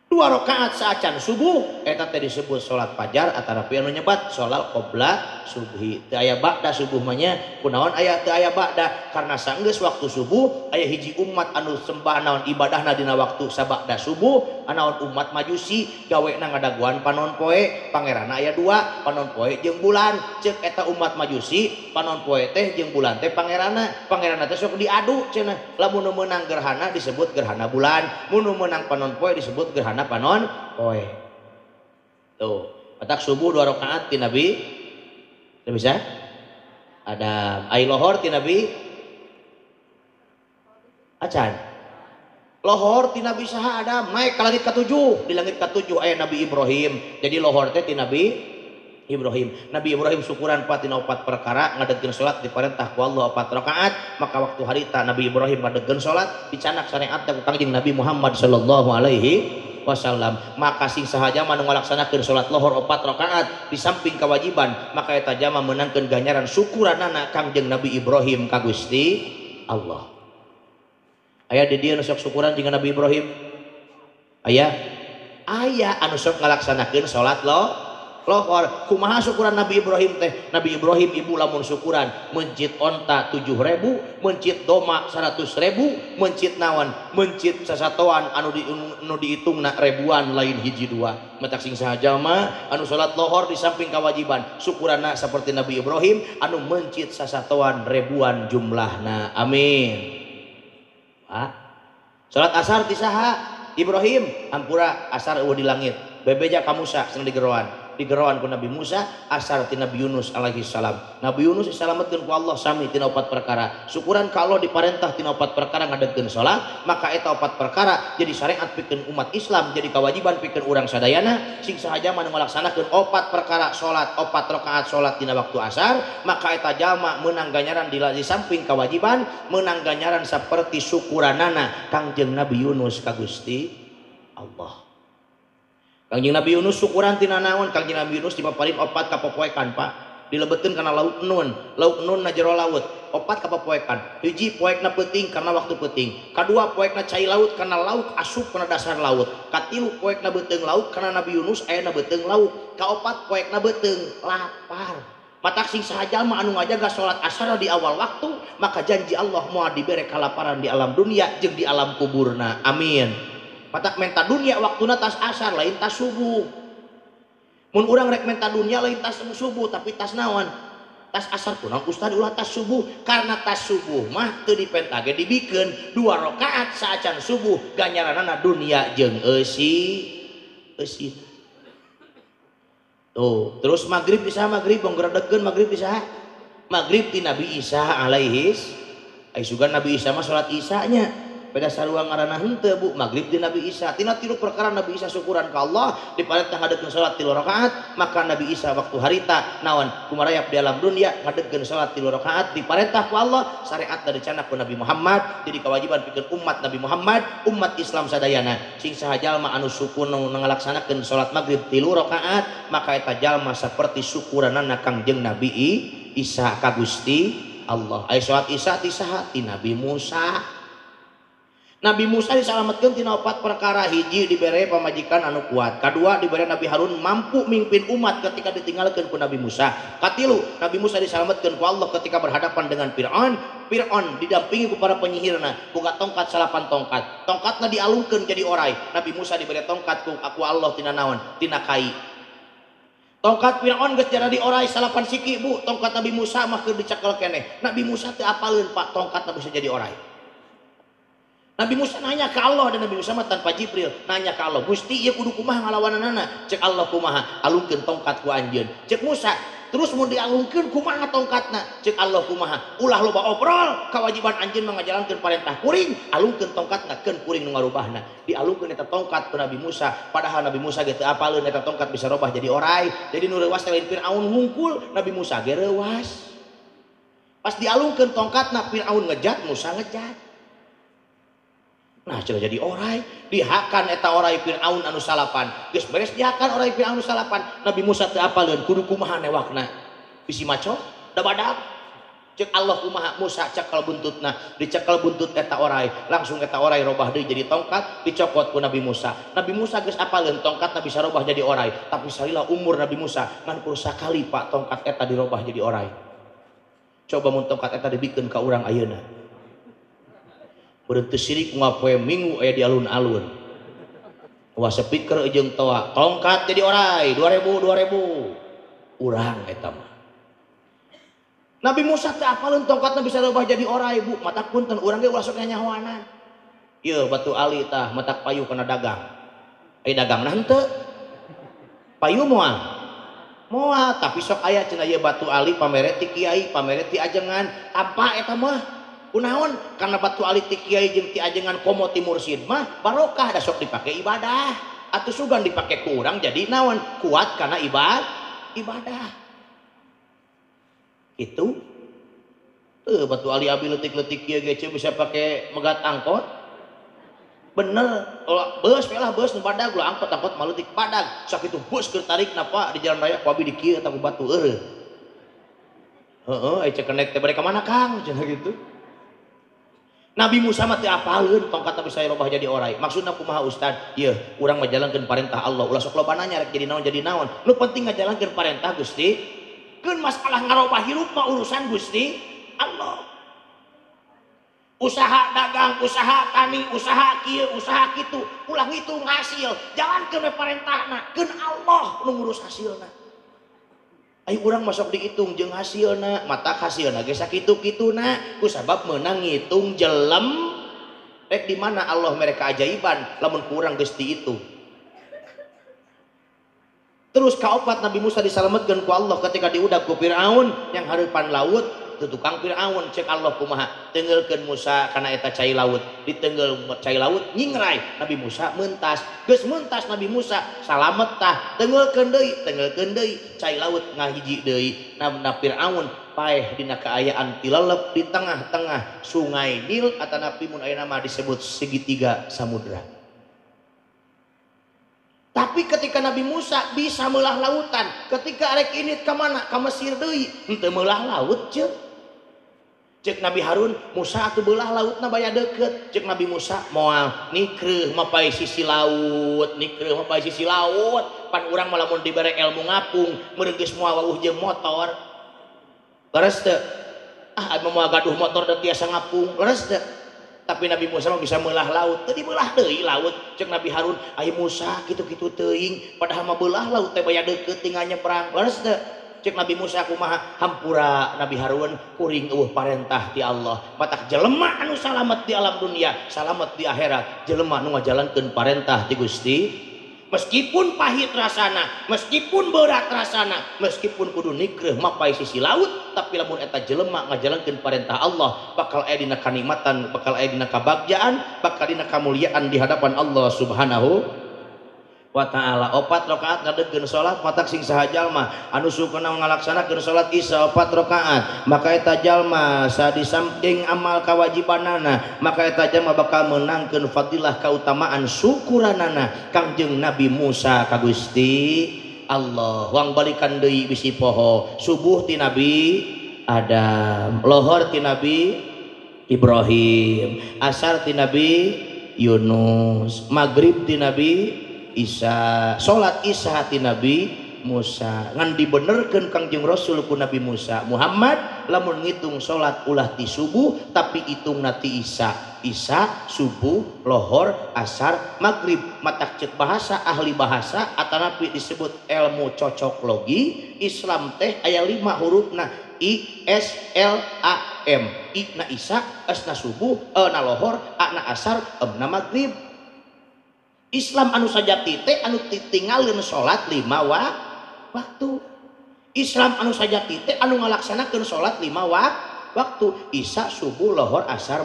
2 rakaat saacan subuh eta teh disebut salat fajar atanapi anu nyebat salat qabla subhi teu aya ba'da subuh mah nya kunaon aya teu aya ba'da karena sanggeus waktu subuh aya hiji umat anu sembah naon ibadahna dina waktu sabada subuh anaon umat majusi gawena ngadaguan panon poe pangeranna aya 2 panon poe jeung bulan ceuk eta umat majusi panon poe teh jeung bulan teh pangeranna pangeranna teh sok diadu cenah lamun nu meunang gerhana disebut gerhana bulan mun nu meunang panon poe disebut gerhana panon poe. Tuh, matak subuh 2 rakaat ti Nabi bisa? Adam. Ai lohor ti Nabi acan. Lohor ti Nabi saha Adam naik ke langit ke-7, di langit ke-7 aya Nabi Ibrahim. Jadi lohor teh ti Nabi Ibrahim. Nabi Ibrahim syukuran 4 perkara ngadegkeun salat diperintah ku Allah 4 rakaat, maka waktu harita Nabi Ibrahim ngadegkeun salat dicanak syariat ku Kangjeng Nabi Muhammad sallallahu alaihi wasallam. Maka sing saha jalma nu ngalaksanakeun salat lohor 4 rakaat di samping kewajiban, maka eta jalma meunangkeun ganjaran syukuranana Kangjeng Nabi Ibrahim ka Gusti Allah. Aya di dieu nu sok syukuran jeung Nabi Ibrahim? Aya? Aya anu sok ngalaksanakeun salat lohor. Kumaha syukuran Nabi Ibrahim teh? Nabi Ibrahim ibu lamun syukuran mencit onta 7.000, mencit doma 100.000, mencit naon, mencit sasatoan anu anu dihitungna ribuan lain hiji dua. Matak sing saha jalma anu salat lohor di samping kewajiban syukuranna seperti Nabi Ibrahim anu mencit sasatoan ribuan jumlahna. Amin. Pak, salat asar ti saha? Ibrahim. Ampura asar eueuh di langit. Bebeja ka Musa cenah digeroan. Digeroan ku Nabi Musa, asar ti Nabi Yunus alaihi salam. Nabi Yunus disalametkeun ku Allah sami tina 4 perkara. Syukuran ka Allah diparentah tina 4 perkara ngadegkeun salat, maka eta 4 perkara jadi syariat pikeun umat Islam, jadi kewajiban pikeun urang sadayana sing saha jalma nu ngalaksanakeun 4 perkara salat, 4 rakaat salat dina waktu asar, maka eta jalma meunang ganjaran di samping kewajiban, meunang ganjaran saperti syukuranana Kangjeng Nabi Yunus ka Gusti Allah. Kangjeng Nabi Yunus syukuran tina naon? Kangjeng Nabi Yunus dipaparin opat kapopoekan Pak. Dilebetkeun kana laut Nun, laut Nun na jero laut, opat kapopoekan. Hiji poekna peuting karena waktu peuting. Kadua poekna cai laut karena laut asup kana dasar laut. Katilu poekna beuteung laut karena Nabi Yunus ayana beuteung laut. Kaopat poekna beuteung lapar. Matak sing saha jalma anu ngajaga salat asar di awal waktu, maka janji Allah moal dibere kalaparan di alam dunia jeung di alam kuburna. Amin. Matak menta dunia waktuna tas asar lain tas subuh. Mun urang rek menta dunia lain tas subuh tapi tas naon? Tas asar kunaon ustad ulah tas subuh karena tas subuh mah teu dipentage dibikeun 2 rakaat saacan subuh ganjaranana dunia jeung eusi eusi. Tuh, terus maghrib bisa maghrib bong gredekeun maghrib bisa. Maghrib ti Nabi Isa alaihis. Ai sugan Nabi Isa mah salat Isanya. Pada sarua ngaranna henteu Bu, maghrib di Nabi Isa. Tina tilu perkara Nabi Isa syukuran ka Allah, diparentah ngadegkeun salat 3 rakaat, maka Nabi Isa waktu harita naon kumarayap di alam dunia ngadegkeun salat 3 rakaat diparentah ku Allah, syariat dari cana ku Nabi Muhammad, jadi kewajiban pikeun umat Nabi Muhammad, umat Islam sadayana. Sing saha jalma anu syukur nu ngalaksanakeun salat maghrib 3 rakaat, maka eta jalma saperti syukuranana Kangjeng Nabi Isa ka Gusti Allah. Ai salat Isa ti saha? Ti Nabi Musa. Nabi Musa disalametkeun tina opat perkara. Hiji dibere pamajikan anu kuat, kadua dibere Nabi Harun mampu mimpin umat ketika ditinggalkeun ku Nabi Musa, katilu Nabi Musa disalametkeun ku Allah ketika berhadapan dengan Fir'aun. Fir'aun didampingi ku para penyihirna boga tongkat 9 tongkat, tongkatna dialungkeun jadi orai. Nabi Musa dibere tongkat ku aku Allah tina naon? Tina kai. Tongkat Fir'aun geus jadi orai 9 siki Bu, tongkat Nabi Musa mah keur dicekel keneh. Nabi Musa teu apaleun Pak tongkatna bisa jadi orai. Nabi Musa nanya ke Allah dan Nabi Musa mah tanpa Jibril nanya ke Allah, Gusti ieu kudu kumaha ngalawananana? Cek Allah kumaha? Alungkeun tongkat ku anjeun. Cek Musa, terus mun dialungkeun kumaha tongkatna? Cek Allah kumaha? Ulah loba obrol, kewajiban anjeun mah ngajalankeun parentah kuring, alungkeun tongkatna keun kuring nu ngarubahna. Dialungkeun eta tongkat ku Nabi Musa, padahal Nabi Musa ge teu apaleun eta tongkat bisa robah jadi orai. Jadi nu reuwas lain Firaun hungkul, Nabi Musa ge reuwas. Pas dialungkeun tongkatna Firaun ngejat, Musa ngejat. Nah, cenah jadi orai, dihakan eta orai Fir'aun anu salapan. Geus beres dihakan orai Fir'aun anu salapan, Nabi Musa teu apaleun kudu kumaha newakna. Bisi maco, da badak. Cek Allah kumaha Musa cekel buntutna, dicekel buntut eta orai, langsung eta orai robah deui jadi tongkat, dicokot ku Nabi Musa. Nabi Musa geus apaleun tongkatna bisa robah jadi orai, tapi salila umur Nabi Musa ngan kur sakali Pak tongkat eta dirobah jadi orai. Coba mun tongkat eta dibikeun ka urang ayeuna. Berhenti sirik ngapoe minggu aya di alun-alun. Wah speaker jeung toa, tongkat jadi orai 2000 2000. Urang eta mah. Nabi Musa teu apaleun tongkatna bisa robah jadi orai Bu, matak punten urang ge ulah sok nyanyahoanan. Ieu batu ali tah matak payu kana dagang. Ai dagangna henteu. Payu moal. Moal tapi sok aya cenah ieu batu ali pamere ti kiai, pamere ti ajengan, tanpa eta mah. Kunaon? Karena batu ali ti kiai jeung ti ajengan komo ti mursid mah barokah da sok dipake ibadah. Atuh sugan dipake ku urang jadi naon? Kuat karena ibadah. Itu tuh batu ali abi letik-letik kieu ge bisa pake megat angkot. Bener, kalau bus lah bus nu badag ulah angkot-angkot mah leutik badag. Sok itu bus keur tarik napa di jalan raya ku abi di kieu eta ku batu eueuh. Heeh, ai cekenek teh bade ka mana Kang cenah gitu. Nabi Musa mah teu apaleun tongkatna bisa robah jadi orai. Maksudna kumaha ustad? Yeuh, urang ngajalankeun parentah Allah. Ulah sok loba nanya rek jadi naon jadi naon. Nu penting ngajalankeun parentah Gusti. Keun masalah ngarobah hirup mah urusan Gusti Allah. Usaha dagang, usaha tani, usaha kieu, usaha kitu, ulah ngitung hasil. Jalankeun we parentahna, keun Allah nu ngurus hasilna. Ayo urang masuk dihitung jeung hasilna, mata hasilna ge sakitu-kituna ku sabab meunang ngitung jelem. Rek di mana Allah mere keajaiban lamun kurang geus dihitung. Terus kaopat Nabi Musa disalametkeun ku Allah ketika diudag ku Firaun yang hareupan laut, teu tukang Firaun cek Allah kumaha teunggeulkeun Musa kana eta cai laut, diteunggeul cai laut nyingrai Nabi Musa mentas, geus mentas Nabi Musa salamet tah teunggeulkeun deui cai laut ngahiji deui. Nah Firaun paeh dina kaayaan tilelep di tengah-tengah sungai Nil atanapi mun ayeuna mah disebut segitiga samudra. Tapi ketika Nabi Musa bisa meulah lautan, ketika arek init ka mana? Ka Mesir deui, henteu meulah laut ceuk. Cek Nabi Harun, Musa atuh beulah lautna baya deukeut. Cek Nabi Musa moal nikreuh mapai sisi laut, nikreuh mapai sisi laut. Pan urang mah lamun dibere ilmu ngapung, meureun geus moal wawuh jeung motor. Leres teu? Ah abdi moal gaduh motor da tiasa ngapung, leres teu? Tapi Nabi Musa mah bisa meulah laut, teu dibeulah deui laut. Cek Nabi Harun, ai Musa kitu-kitu teuing, padahal mah beulah laut teh baya deukeut tinggal nyebrang. Leres teu? Cek Nabi Musa kumaha? Hampura Nabi Harun, kuring eueuh parentah ti Allah. Matak jelema anu salamet di alam dunia, salamet di akhirat, jelema nu ngajalankeun parentah ti Gusti. Meskipun pahit rasana, meskipun berat rasana, meskipun kudu nikreuh mapai sisi laut, tapi lamun eta jelema ngajalankeun parentah Allah, bakal aya dina kanikmatan, bakal aya dina kabagjaan, bakal dina kamuliaan di hadapan Allah Subhanahu wa ta'ala. 4 rakaat ngadegkeun salat, matak sing saha jalma anu sukana ngalaksanakeun salat isya 4 rakaat, maka eta jalma sadi samping amal kawajibanana, maka eta jalma bakal meunangkeun fadilah kautamaan syukuranana Kangjeng Nabi Musa ka Gusti Allah. Wang balikan deui bisi poho, subuh ti Nabi Adam, lohor ti Nabi Ibrahim, asar ti Nabi Yunus, maghrib ti Nabi Isa, salat Isya ti Nabi Musa. Ngan dibenerkeun Kangjeng Rasul ku Nabi Musa, Muhammad lamun ngitung salat ulah ti subuh tapi hitungna ti Isya. Isya, subuh, lohor, asar, maghrib. Matak ceuk bahasa ahli bahasa atanapi disebut ilmu cocoklogi. Islam teh aya 5 hurufna, I S L A M. I na Isya, S na subuh, E na lohor, A na asar, M na maghrib. Islam anu sajati teh anu titinggalkeun salat 5 waktu. Islam anu sajati teh anu ngalaksanakeun salat 5 waktu. Isya, subuh, lohor, asar,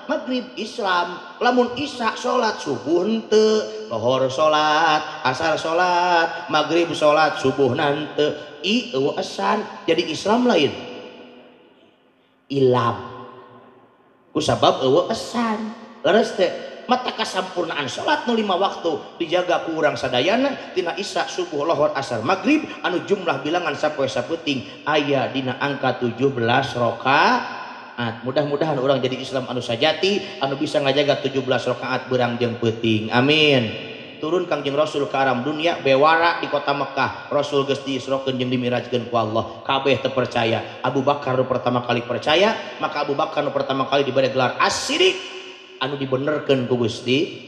maghrib. Islam lamun isya salat subuh henteu, lohor salat, asar salat, maghrib salat, subuh henteu. I eueuh esan. Jadi Islam lain ilam kusabab eueuh esan. Leres teh? Mata kasampurnaan salat nu 5 waktu dijaga ku urang sadayana tina isya, subuh, lohor, asar, maghrib anu jumlah bilangan sapoe sapeuting aya dina angka 17 rakaat. Mudah-mudahan urang jadi Islam anu sajati anu bisa ngajaga 17 rakaat beurang jeung peuting. Amin. Turun Kangjeng Rasul ke alam dunia bewara di kota Mekah. Rasul geus diisrokeun jeung dimirajkeun ku Allah. Kabeh teu percaya. Abu Bakar nu pertama kali percaya, maka Abu Bakar nu pertama kali diberi gelar As-Siddiq anu dibenerkeun ku Gusti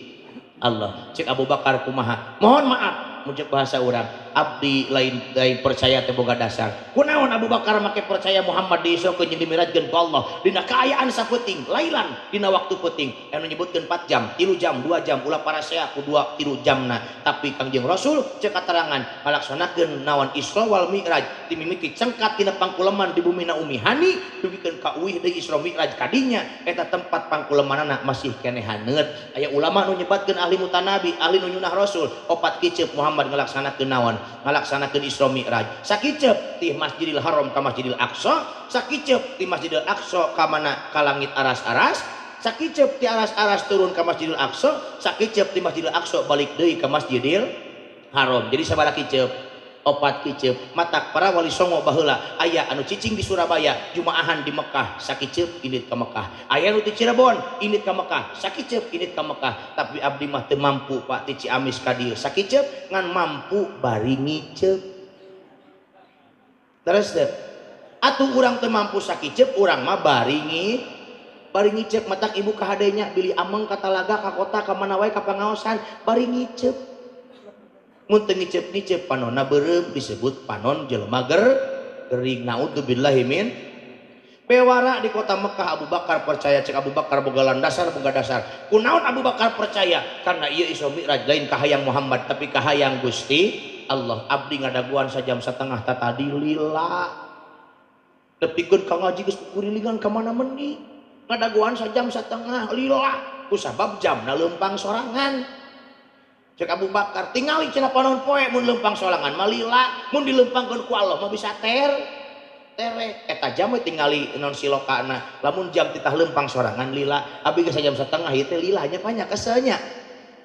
Allah. Cek Abu Bakar kumaha? Mohon maaf, mun cek bahasa urang, abdi lain lain percaya teh boga dasar. Kunaon Abu Bakar make percaya Muhammad diisrokeun jeung dimirajkeun ku Allah dina kaayaan sapeuting, lailan dina waktu peuting. Anu nyebutkeun 4 jam, 3 jam, 2 jam, ulah parasea ku 2 3 jamna. Tapi Kangjeng Rasul cek katarangan ngalaksanakeun naon Isra wal Mi'raj dimimiti cengkat tina pangkuleman di bumi na Umi Hani dugikeun ka uih deui Isra Mi'raj kadinya eta tempat pangkulemanana masih keneh haneut. Aya ulama nu nyebatkeun ahli mutanabi, ahli nu nyunah Rasul, 4 kiceup Muhammad ngalaksanakeun naon? Ngalaksanakeun Isra Mi'raj. Sakiceup ti Masjidil Haram ka Masjidil Aqsa, sakiceup ti Masjidil Aqsa ka mana? Ka langit aras-aras, sakiceup ti aras-aras turun ka Masjidil Aqsa, sakiceup ti Masjidil Aqsa balik deui ka Masjidil Haram. Jadi sabaraha kiceup? 4 kiceup. Matak para wali songo baheula aya anu cicing di Surabaya, jumaahan di Mekah, sakiceup indit ka Mekah. Aya nu ti Cirebon, indit ka Mekah, sakiceup indit ka Mekah. Tapi abdi mah teu mampu Pak ti Ciamis ka dieu. Sakiceup ngan mampu bari ngiceup. Terus teh atuh urang teu mampu sakiceup, urang mah bari ngiceup. Matak ibu kahadenya bilih ameng ka talaga ka kota ka mana wae ka pangaosan bari ngiceup. Mun teu ngiceup-ngiceup panonna beureum disebut panon jelema gering. Naudzubillahi min. Bewara di kota Mekah Abu Bakar percaya. Cek Abu Bakar boga landasan boga dasar. Kunaon Abu Bakar percaya? Karena ieu Isra Mi'raj lain kahayang Muhammad tapi kahayang Gusti Allah. Abdi ngadaguan sajam setengah tatadi lila. Nepikeun ka ngaji geus kurilingan ka mana meni. Ngadaguan sajam setengah lila kusabab jamna leumpang sorangan. Cek Abu Bakar tingali cenah panon poe mun leumpang sorangan mah lila, mun dileumpangkeun ku Allah mah bisa tere eta jam we tingali non silokana. Lamun jam titah leumpang sorangan lila, abdi geus sajam setengah ieu teh lila nya banyak keselnya.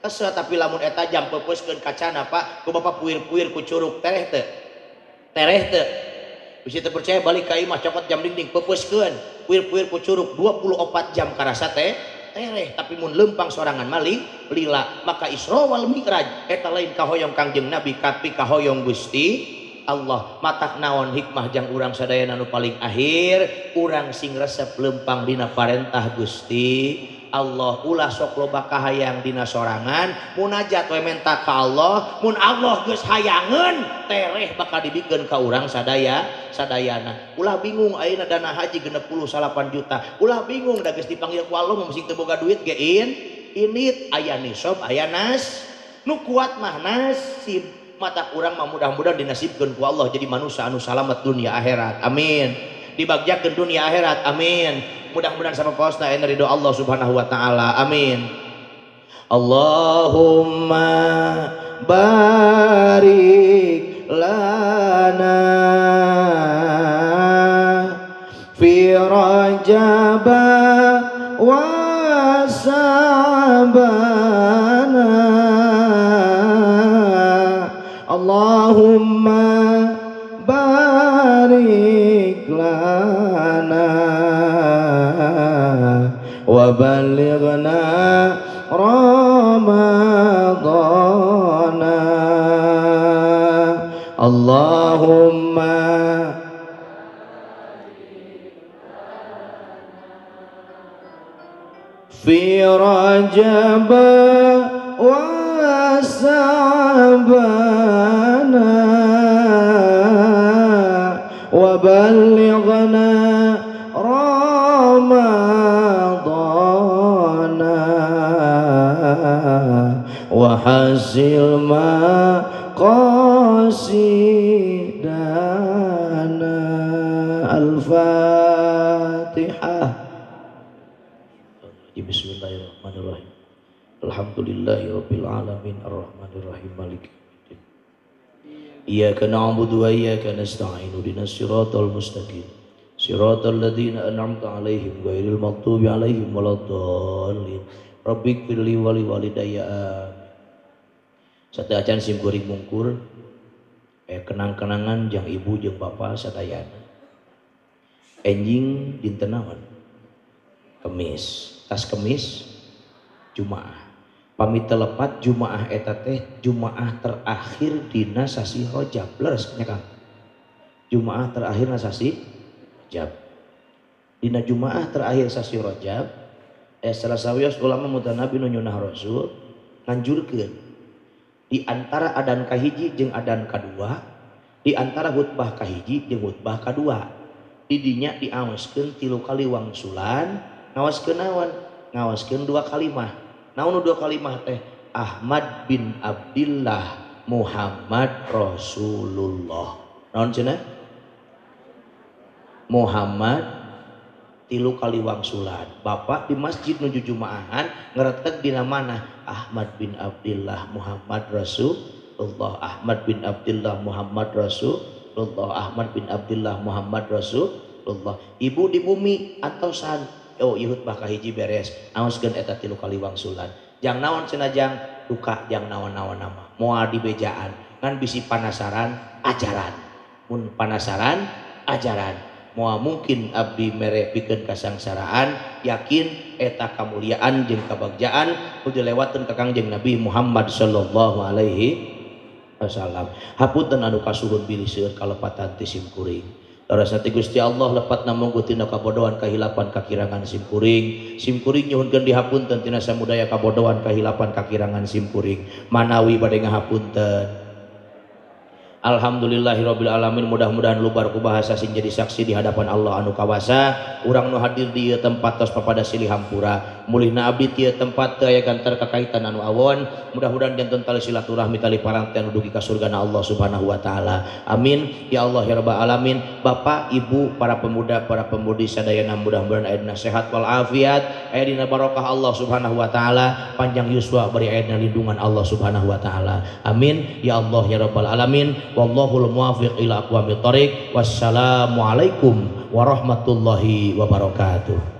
Kesel tapi lamun eta jam peupeuskeun kacana Pak, ku bapak puir-puir ku curug tereh teu? Tereh teu? Bisi teu percaya balik ka imah cokot jam dinding peupeuskeun, puir-puir ku curug 24 jam karasa teh tereh, tapi mun lempang sorangan mali lila. Maka Isra wal Mi'raj eta lain kahoyong Kangjeng Nabi tapi kahoyong Gusti Allah. Matak naon hikmah jang urang sadayana nu paling akhir, urang sing resep lempang dina parentah Gusti Allah, ulah sok loba kahayang dina sorangan, munajat we menta ka Allah, mun Allah geus hayangeun tereh bakal dibikeun ka urang sadaya sadayana. Ulah bingung ayeuna dana haji 68 juta, ulah bingung da geus dipanggil ku Allah mah sing teu boga duit ge in init aya nisab aya nas nu kuat mah nasib. Mata urang mah mudah-mudahan dinasibkeun ku Allah jadi manusia anu salamet dunia akhirat, amin. Dibagjakeun dunia akhirat, amin. Mudah-mudahan sama paosna aya ridho Allah Subhanahu wa taala, amin. Allahumma barik lana fi Rajab wa Sa'bana. Allahumma barik lana wa balighna Ramadana. Allahumma fi Rajab wa Sa'bana wa balighna Ramadana wa hasil maqasidana. Al-Fatihah. Bismillahirrahmanirrahim. Alhamdulillahirabbil alamin arrahmanirrahim maliki yaumiddin. Iyyaka na'budu wa iyyaka nasta'in ihdinas siratal mustaqim. Siratal ladzina an'amta 'alaihim ghairil maghdubi 'alaihim waladdallin. Rabbighfirli wa liwalidayya. Sateuacan sim kuring mungkur kenang-kenangan jang ibu jeung bapa sadayana. Enjing dinten naon? Kemis. Tas Kemis Jumaah. Pamit telepat Jumaah eta teh Jumaah terakhir dina sasi Rajab. Leres nya Kang? Jumaah terakhir na sasi Rajab. Dina Jumaah terakhir sasi Rajab, salah sawios ulama mutanabi nu nyunah Rasul nganjurkeun di antara adan kahiji jeung adan kadua, di antara khutbah kahiji jeung khutbah kadua. Di dinya diaoskeun 3 kali wangsulan, ngaoskeun naon? Ngaoskeun 2 kalimah. Naon nu 2 kalimah teh? Ahmad bin Abdillah Muhammad Rasulullah. Naon cenah? Muhammad 3 kali wangsulan. Bapak di masjid nuju jumaahan ngereteg dina mana? Ahmad bin Abdillah Muhammad Rasulullah. Ahmad bin Abdillah Muhammad Rasulullah. Ahmad bin Abdillah Muhammad Rasulullah. Ibu di bumi antosan. Oh, ieu khutbah kahiji beres. Aoskeun eta 3 kali wangsulan. Jang naon cenah jang duka jang naon-naon nama. Moal dibejaan. Ngan bisi panasaran ajaran. Mun panasaran ajaran. Moal mungkin abdi mere pikeun kasangsaraan, yakin eta kamuliaan jeung kabagjaan kudu dilewatkeun ka Kangjeng Nabi Muhammad sallallahu alaihi wasallam. Hapunten anu kasuhun bilih seueur kalepatan ti sim kuring. Leres ti Gusti Allah lepat namung tina kabodohan kahilapan kakirangan sim kuring. Sim kuring nyuhunkeun dihapunten tina samudaya kabodohan kahilapan kakirangan sim kuring. Manawi bade ngahapunten. Alhamdulillahirabbil alamin, mudah-mudahan lubar ku bahasa sing jadi saksi di hadapan Allah anu kawasa. Urang nu hadir di ieu tempat tos papada silih hampura. Mulihna abdi ti ieu tempat teu aya gantar kakaitan anu awon. Mudah-mudahan janten tali silaturahmi tali paranten dugi ka surgana Allah Subhanahu wa taala. Amin ya Allah ya rabbal alamin. Bapak, Ibu, para pemuda, para pemudi sadayana mudah-mudahan aya dina sehat wal afiat, aya dina barokah Allah Subhanahu wa taala, panjang yuswa bari aya dina lindungan Allah Subhanahu wa taala. Amin ya Allah ya rabbal alamin. Wallahul muwaffiq ila aqwamit thoriq. Wassalamualaikum warahmatullahi wabarakatuh.